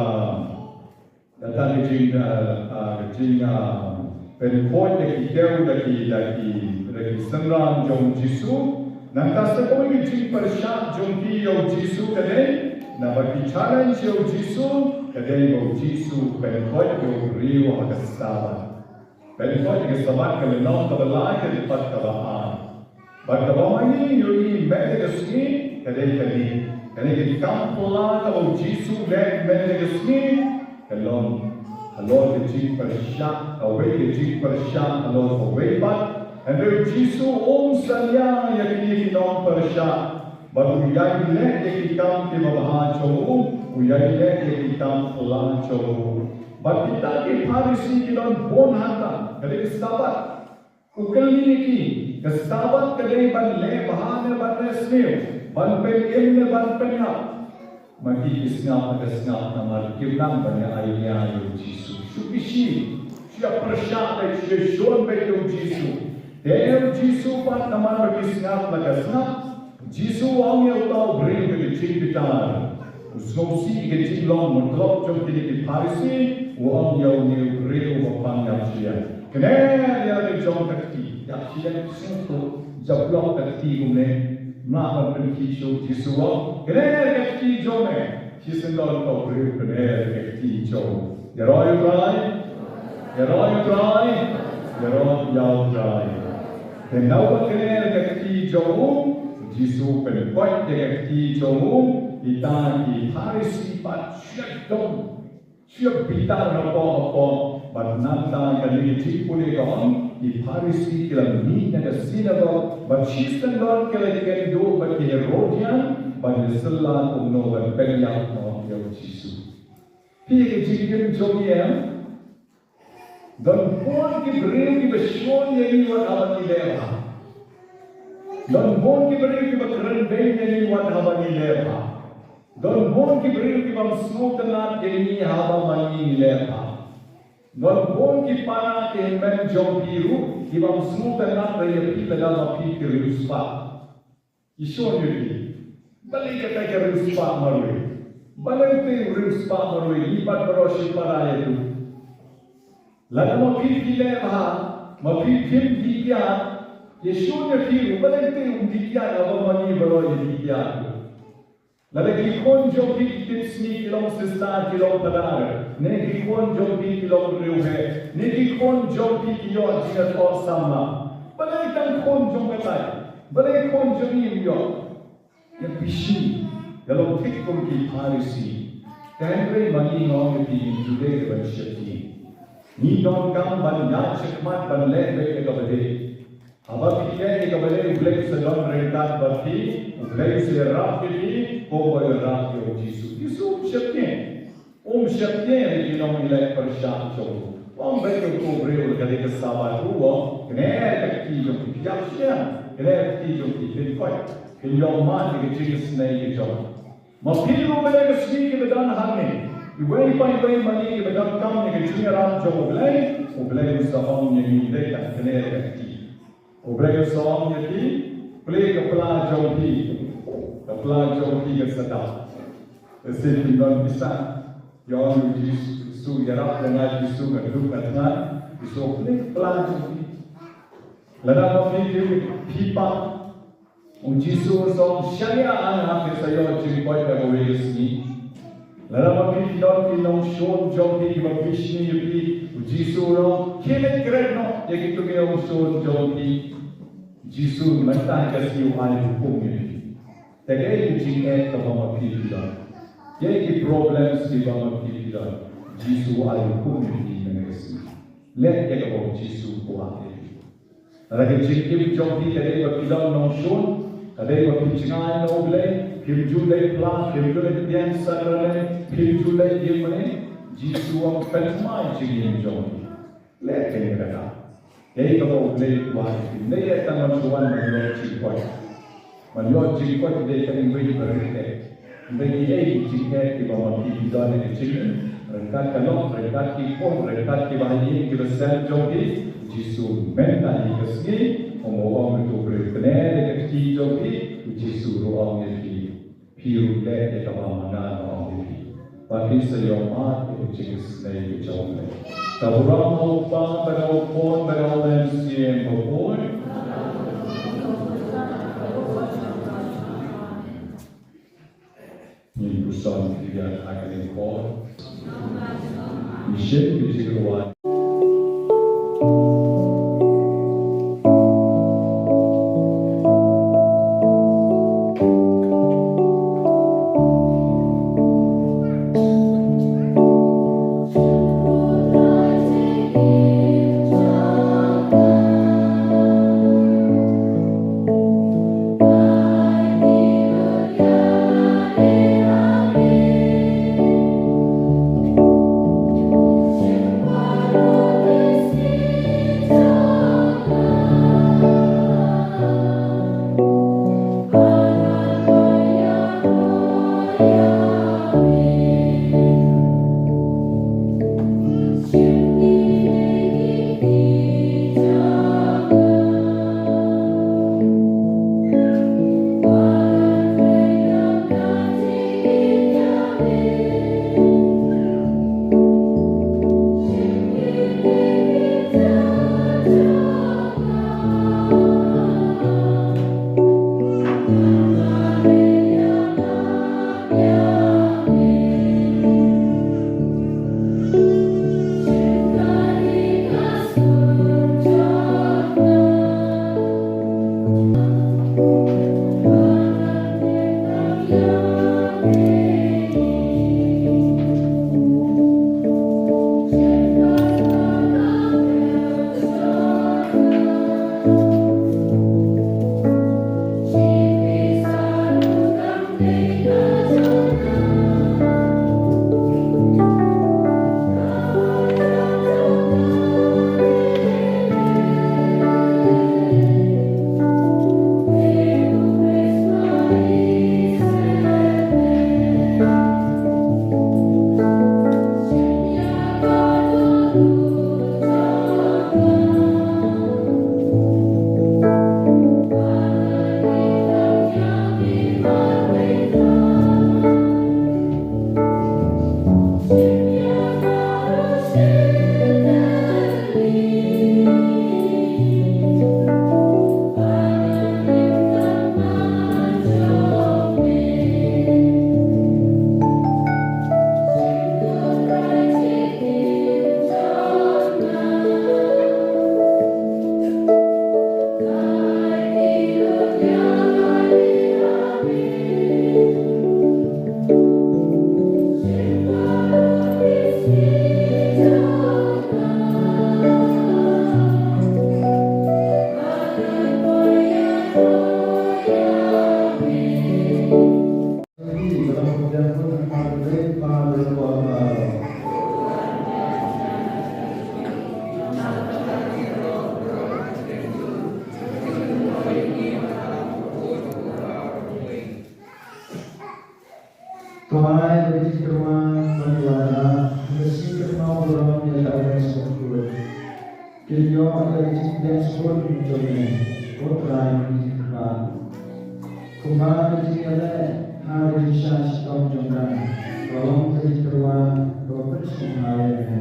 kata ka jing, ah, ah, ka jing, ah, pynkhuid ïa ki kew da ki, da ki, da ki synran jong u Jisu. Nangta sa kawei ka jingpyrshah jong ki ïa u Jisu ka dei, naba ki challenge ïa u Jisu ka dei ba u Jisu u pynkhuid ïa u briew ha ka Sabbath. Pynkhuid ïa ka Sabbath ka lynnong kaba lai ka dkhot kaba ar. Bad kaba ma ngi ïohi mynta ka sngi ka dei kane. Kane ka kam phylla kaba u Jisu u leh mynta ka sngi ka long halor ka jingpyrshah, kawei ka jingpyrshah halor kawei pat. Hynrei u Jisu um salia ïa kine ki nongpyrshah. Bad u ïai leh ïa ki kam kiba bha jong u, u ïai leh ïa ki kam phylla jong u. Bad kita ki Pharisi ki don bun hangta, ka dei ka Sabbath. U kylli ïa ki, ka Sabbath ka dei ban leh bha ne ban leh sniew, ban pynim ne ban pynïap? Ma ki ki sngap ne ka sngap namar kim nang ban ïa ai nia ïa u Jisu. Shu ki shi, shu ïa pyrshah beit, shu ïa shon beit ïa u Jisu. Te u Jisu pat namar ba ki sngap ne ka sngap, Jisu u ong ïa uta u briew ka jingbitar. U sngewsih ka jinglong matlop jong kine ki Pharisi, u ong ïa une u briew uba pang ïapshiliang, kner ïa la ka jong ka kti. Ïapshiliang sngewthuh, jablok ka kti kumne. Mlah ban pynkit shuh, Jisu u ong, kner ka kti jong me. Shisien don ka briew kner ka kti jong u. Ïaroh ïa u Trai. Ïaroh ïa u Trai. Ïaroh ïa u Trai. Te naba kner ka kti jong u, Jisu u pynkhuid ïa ka kti jong u, kita ki Pharisi pat shu ïa dom, shu ïa bitar hapoh hapoh. Bad nangta kane ka jingpule ka ong, ki Pharisi ki la mih na ka sinagog, bad shisien don ki la ïakynduh bad ki Herodian ban ïasylla kumno ban pynïap noh ïa u Jisu. Phi, ka jingim jong ngi em, don bun ki briew kiba shun ïa ngi wat haba ngi leh bha. Don bun ki briew kiba kren beiñ ïa ngi wat haba ngi leh bha. Don bun ki briew kiba ym sngewtynnat ïa ngi haba ma ngi leh bha. Don bun ki para ki hynmen jong phi ruh kiba ym sngewtynnat ïa phi lada ma phi ki riewspah. Ki shun ïa phi. Balei kata ka riewspah marwei? Balei te u riewspah marwei? Ngi pat baroh shi para ïa tu. Lada ma phi phi leh bha, ma phi phim dih kiad, ki shun ïa phi ruh, balei te um dih kiad haba ma ngi baroh ïa dih kiad ruh? Lada ki khun jong phi ki tip sngi ki long sister, ki long phadar, ne ki khun jong phi ki long riewheh, ne ki khun jong phi ki ïoh jingïathoh samla, balei tang khun jong katai? Balei khun jong ngi ym ïoh? Ïa phi shi, ïa long thik kum ki Pharisi. Te hynrei ma ngi nga ong ïa phi, ngim ju dei ban sheptieng. Ngi donkam ban ïaid shakhmat ban leh beit ïa kaba dei. Haba phi leh ïa kaba dei, U Blei u sa don ryngkat bad phi, U Blei u sa ïarap ïa phi, kumba u ïarap ïa u Jisu. Jisu um sheptieng. Um sheptieng ïa ki nongïaleh pyrshah jong u. Ym beit ïa uto u briew, ka dei ka Sabbath ruh u ong, kner ka kti jong phi, ïap shiliang, kner ka kti jong phi, phin koit, phin ïoh mad ïa ka jingisynei ka jong. Ma phi ruh, kane ka sngi kiba don hangne, iwei pa iwei ma ngi kiba donkam ïa ka jingïarap jong U Blei, U Blei u sa ong ïa ngi, dei tang kner ka kti. U Blei u sa ong ïa phi, plie ka pla jong phi. Ka pla jong phi kan sa dap. Lehse phim don pisa. Ïa ong ïa u Jisu, ïarap ïa nga Jisu, nga duk nga thngan. Jisu, plie ka pla jong phi. Lada ma phi, phi, phi pang, u Jisu u sa ong, shaniah, nga, phi sa ïoh jingkoit ha kawei ka sngi. Lada ma phi, phi don ki nongshun jong phi kiba bishni ïa phi, u Jisu u ong, khie leit kren noh, Ïa kito ki nongshun jong phi, Jisu mynta ka sngi u ai hukum ïa phi. Te kaei ka jingeh kaba ma phi phi don? Kaei ki problems kiba ma phi phi don? Jisu u ai hukum ïa phi mynta ka sngi. Leh ïa kaba u Jisu u kwah ïa phi. Lada ka jingim jong phi ka dei ba phi long nongshun, ka dei ba phi jngai na U Blei, phim ju leit phla, phim ju leit pdiang sakrament, phim ju leit ïing mane, Jisu u ong pynthymmai jingim jong phi. Leh kane ka daw. Kaei kaba U Blei u kwah ïa phi. Ym dei tang ban shu wan ban ïoh jingkoit. Ban ïoh jingkoit dei tang wei ba rit eh. Ym dei kiei ki jingeh kiba ma phi phi don ha ka jingim. Ryngkat ka lok, ryngkat ki khun, ryngkat kiba ha ïing kiba sem jong phi. Jisu mynta ha ka sngi, u ong ïa uto u briew, kane ka kti jong phi, u Jisu ruh u ong ïa phi. Phi ruh leh ïa kaba ma nga nga ong ïa phi. Ba phin sa ïoh mad ïa ka jingisynei ka jong U Blei. Ka burom ha U Kpa bad ha U Khun bad ha U Mynsiem Bakhuid. Ngin puson pyrshah ha kane ka por. Ngin shim ka jingrwai. Trai ba ki kyrpad ban ïa la, nga sngew kyrpad burom ïa la, nga sngew kyrpad. Kin ïoh ïa ka jingpdiang sngewbha jong me, ko Trai ba ki kyrpad. Kumba ka jingïaleh ha ka jingshah shitom jong ka, ka long ka jingkyrpad kaba pynsngewbha ïa me.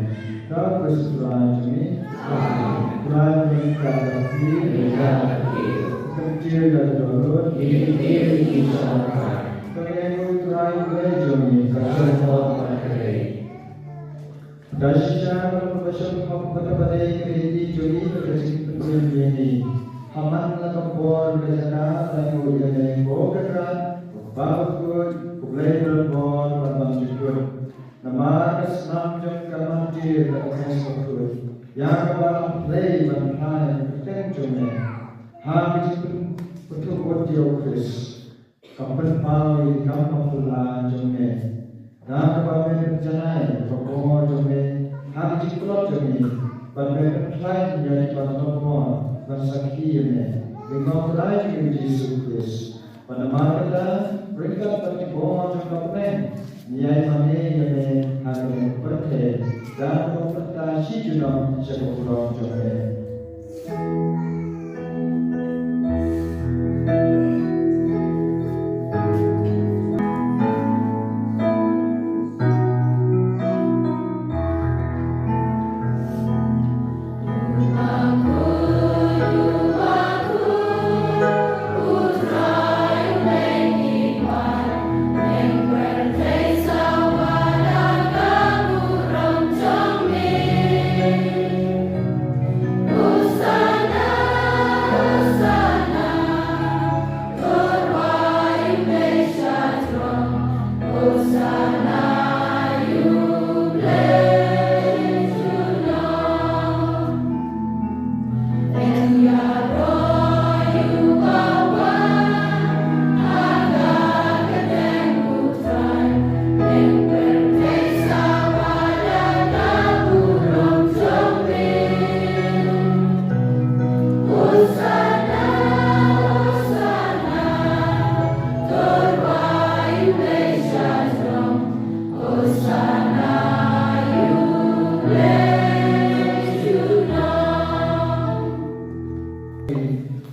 Ka Khrist Trai jong ngi. Amen. Trai ba ngi kyrpad ïa phi. Ïa phi. Kyntiew ïa ka dohnud. Ïa phi. Ka ngi ai nguh Trai Blei jong ngi. Ka jong ngi. Ka shisha ka long kaba shong hok bad kaba dei ka ïing jong ngi. Khrist bakhuid, ïa kaba la pynleit ban phla ïa ka kyrteng jong me ha ka jingpynpyntip ïa u Khrist, ka pynpaw ïa ki kam bakhuid jong me. Da kaba me pynjanai ïa ka bor jong me ha ka jingtlot jong ngi, bad me pynkhlaiñ ïa kiba don bor ban sakhi ïa me. Lyngba u Trai jong ngi u Jisu Khrist. Bad namar kata, ryngkat bad ki bor jong ka bneng, ngi ïai mane ïa me ha kane ka pyrthei, da kaba pynta shi junom sha ka burom jong me.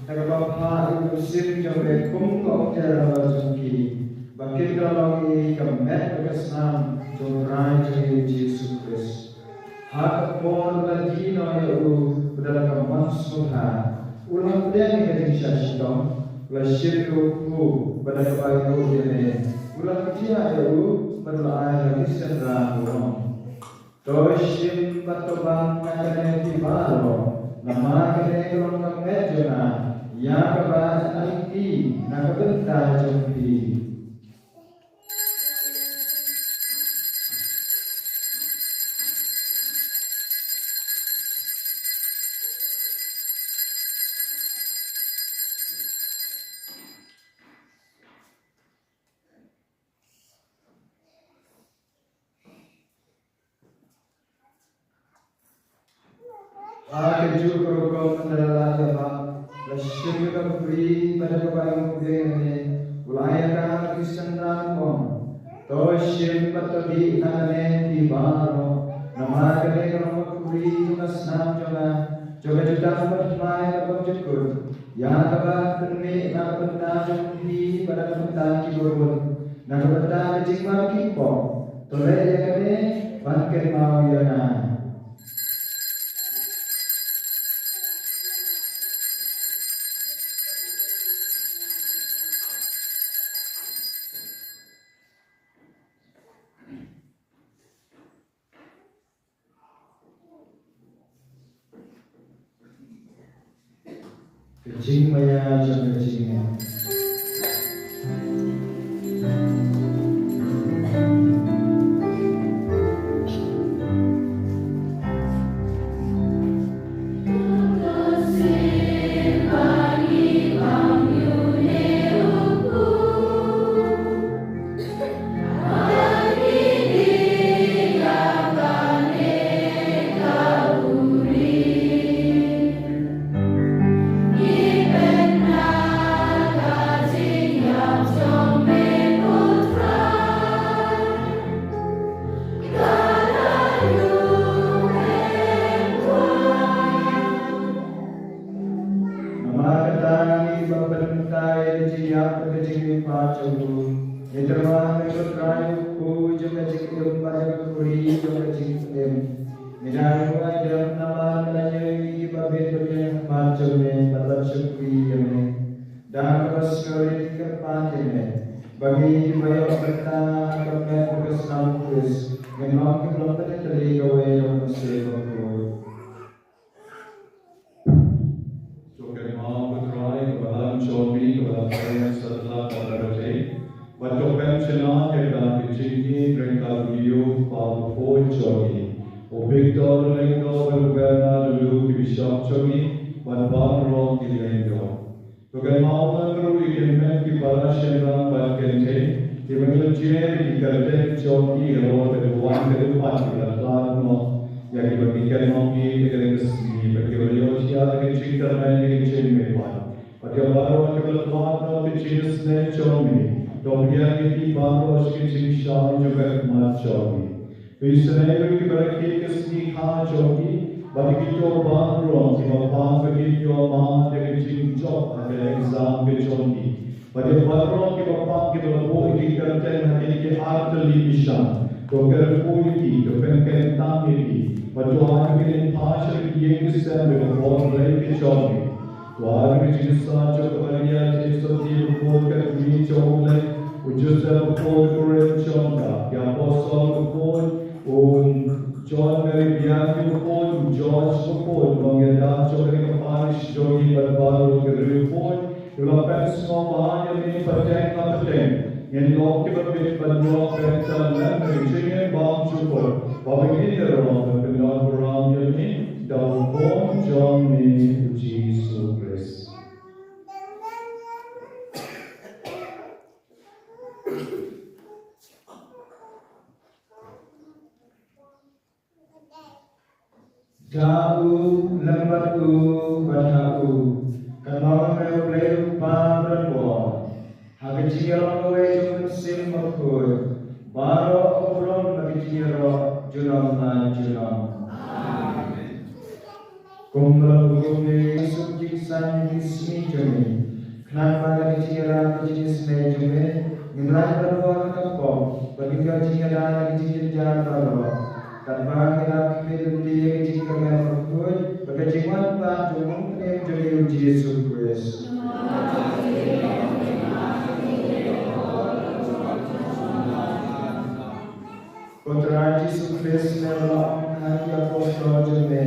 Kaba bha ïa u mynsiem jong me kum ka ongter halor jong ki, ba kin da long i ka met bad ka snam jong u Trai jong ngi u Jisu Khrist. Ha ka por ba la die noh ïa u bad da ka mon sngewbha, u la pdiang ïa ka jingshah shitom, u la shim ïa u kpu bad da kaba ïaroh ïa me, u la kdiah ïa u bad u la ai ha ki synran, u ong: To shim bad to bam na kane phi baroh, namar kane ka long ka met jong nga, ïa kaba ngan aiti na ka bynta jong phi. Ha kajuh ka rukom mynta la ïa bam, la shim ïa ka khuri bad da kaba ïaroh ïa me, u la ai ïa ka ha ki synran, u ong: To shim bad to dih na kane phi baroh, namar kane ka long ka khuri jong ka snam jong nga, jong ka jutang bad thymmai bad ka jingkut, ïa kaba pynmih na ka bynta jong phi bad na ka bynta kiba bun, na ka bynta ka jingmap ki kpoh. To leh ïa kane ban kynmaw ïa nga. Ka jingmaïa jong ka jingngeit. Namar kata ngi ba pynkyntang ïa ka jingïap bad ka jingim jong u, ngi tyrwa ha me ko Trai, u kpu jong ka jingim bad ïa ka khuri jong ka jingim. Ngi dang ruh ai dem namar ka la ïoh ïa ngi kiba bit ban ïaid ha khmat jong me bad ban shakri ïa me. Da kaba sngewrit ngi kyrpad ïa me ba ngi kiba ïoh bynta ha ka met bad ka snam u Khrist ngin long kiba la pynitynnad kawei da u Mynsiem Bakhuid. To kynmaw ko Trai ïa ka balang jong me kaba la kren satlak bad la pyrthei, bad to pynshna ïa ka da ka jingïeit ryngkat u Ïew u Kpa bakhuid jong ngi. U Victor Lyngdoh bad u Bernard Lulu ki bishop jong ngi, bad baroh ki Lyngdoh. To kynmaw ruh ïa ki met ki para shynrang bad kynthei kiba la jia ïa ki kyrteng jong ki halor ka duwan ka dewpan kiba la khlad noh ïa kiba ngi kynmaw ïa kane ka sngi, bad kiba la ïoh jia da ka jingkyrmen ïa ka jingmihpat. Bad ïa baroh kiba la khlad noh da ka jingisynei jong me, to pdiang ïa ki baroh sha ka jingshai jong ka khmat jong me. To isynei ruh ïa ki barakhe ka sngi kha jong ki, bad ïa kito baroh kiba pang ba kin ïoh mad da ka jingjop ha ka exam ka jong ki. Bad ïa baroh kiba pang kiba la buh ïa ki kyrteng ha kine ki artylli ki shan, to kyrkhu ïa ki, to pynkyntang ïa ki, bad to ai ba kin phai sha ka ïing ka sem da ka bor Blei ka jong me. To ai ba ka jingïasaid jong ka Maria Theisotti bakhuid, ka kmie jong U Blei, u Joseph bakhuid, u Kurim jong ka, ki apostol bakhuid, u John Mary Vianney bakhuid, u George bakhuid, u nongïada jong kane ka parish jong ngi bad baroh ki riewkhuid kiba la pynsngewbha ïa me pateng la pateng. Ngin long kiba bit ban ïoh pyntan lem ha ka jingim bymjukut, ba ngin ïaroh ban pyndonkam ïa me da u Khun jong me u Jisu Khrist. Da u, lem bad u, bad ha u. Kynmaw me U Blei U Kpa badonbor, ha ka jingïaroh kawei jong U Mynsiem Bakhuid, baroh ka burom na ka jingïaroh junom la junom. Amen. Kumba la burom ïa ka suk jingsan ïa ki sngi jong ngi, khnang ba da ka jingïarap ka jingisynei jong me, ngin rai ban wan ha ka pop, bad ngin ïoh jingïada na ka jingjynjar baroh. Katba ngi ap khmih lynti ïa ka jingkyrmen bakhuid bad ka jingwan pat jong U Nongpynim jong ngi U Jisu Khrist. Ko Trai Jisu Khrist, me la ong ha ki apostol jong me,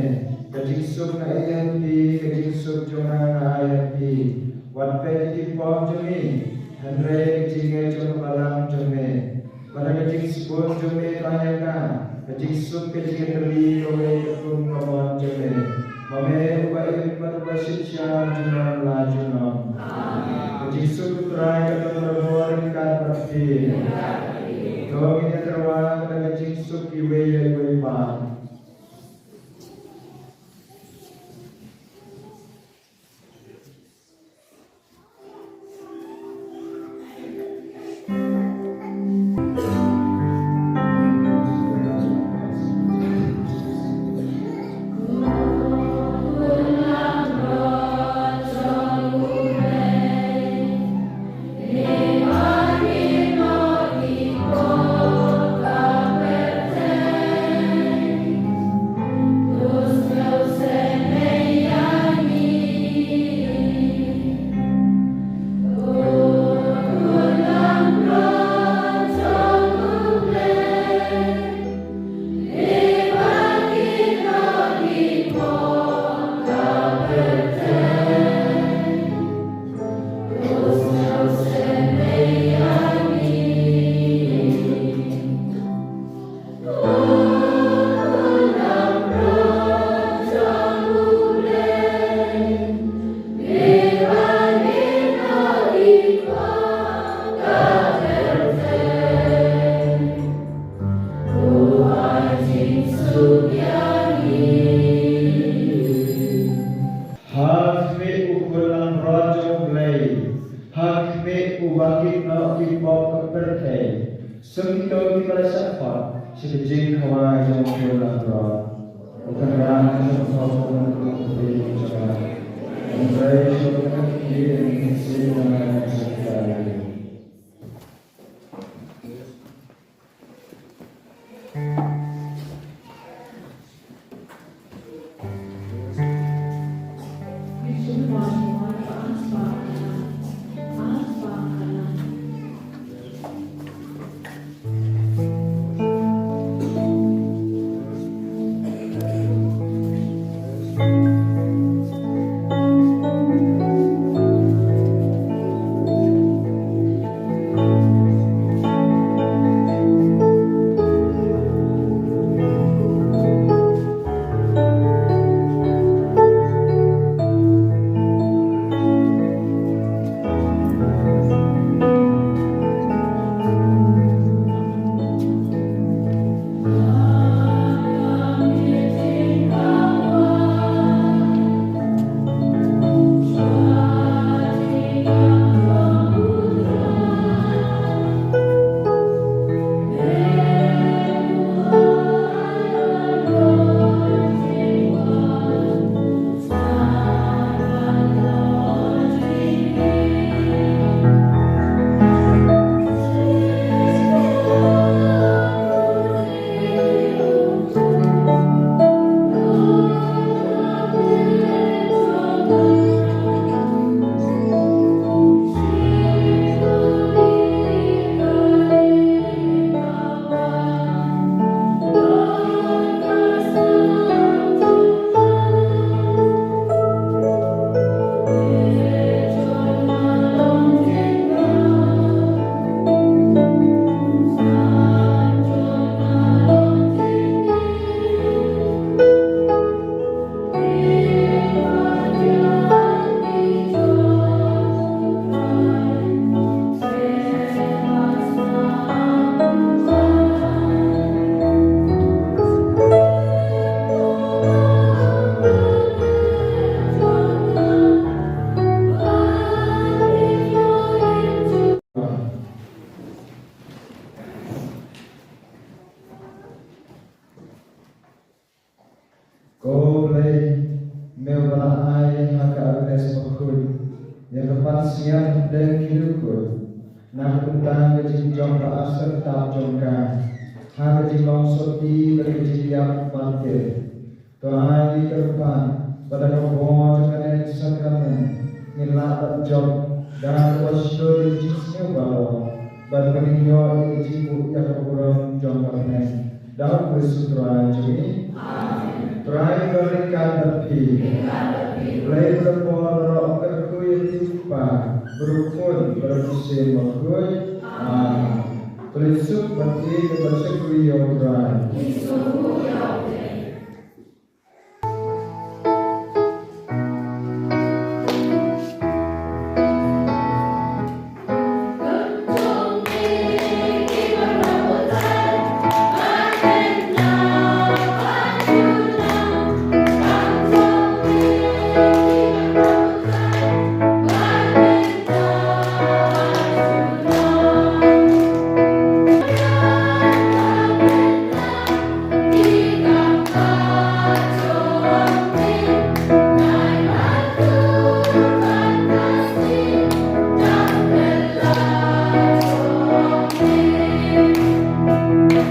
ka jingsuk nga ai ïa phi, ka jingsuk jong nga nga ai ïa phi. Wat peit ïa ki pop jong ngi, hynrei ïa ka jingngeit jong ka balang jong me. Bad ha ka jingsbun jong me to ai ïa ka, ka jingsuk, ka jingïatylli kawei katkum ka mon jong me. Ma me uba im bad uba synshar junom la junom. Amen. Ka jingsuk U Trai ka don barabor ryngkat bad phi. To ngin ïatyrwa da ka jingsuk iwei ïa iwei pat. Ha khmih u khun langbrot jong U Blei, ha khmih uba kit noh ki pop ka pyrthei. Sngewthuh ïa ki ba la shah khot sha ka jingkhawai jong u khun langbrot. U Trai un ïoh pop ïa ki pop jong u. Un trei sha ka kti ïa ki mynsiem jong u. Me uba la ai ha ka Agnes bakhuid ïa ka pansngiat hapdeng ki riewkhuid, na ka bynta ka jingjop ba ar syrtap jong ka, ha ka jinglong sotti bad ka jingïap ban tip. To ai ïa ka kyrpad ba da ka bor jong kane ka sakramen ngin lah ban jop da kaba shlur ïa ka jingsngew baroh, bad ba ngin ïoh ïa ka jingbuh ïa ka burom jong ka bneng. Da U Khrist U Trai jong ngi. Amen. Trai uba ryngkat bad phi. Ryngkat bad phi. Blei ba donbor baroh un kyrkhu ïa phi, U Kpa, bad U Khun, bad U Mynsiem Bakhuid. Amen. To leit suk ban ïeit bad ban shakri ïa U Trai.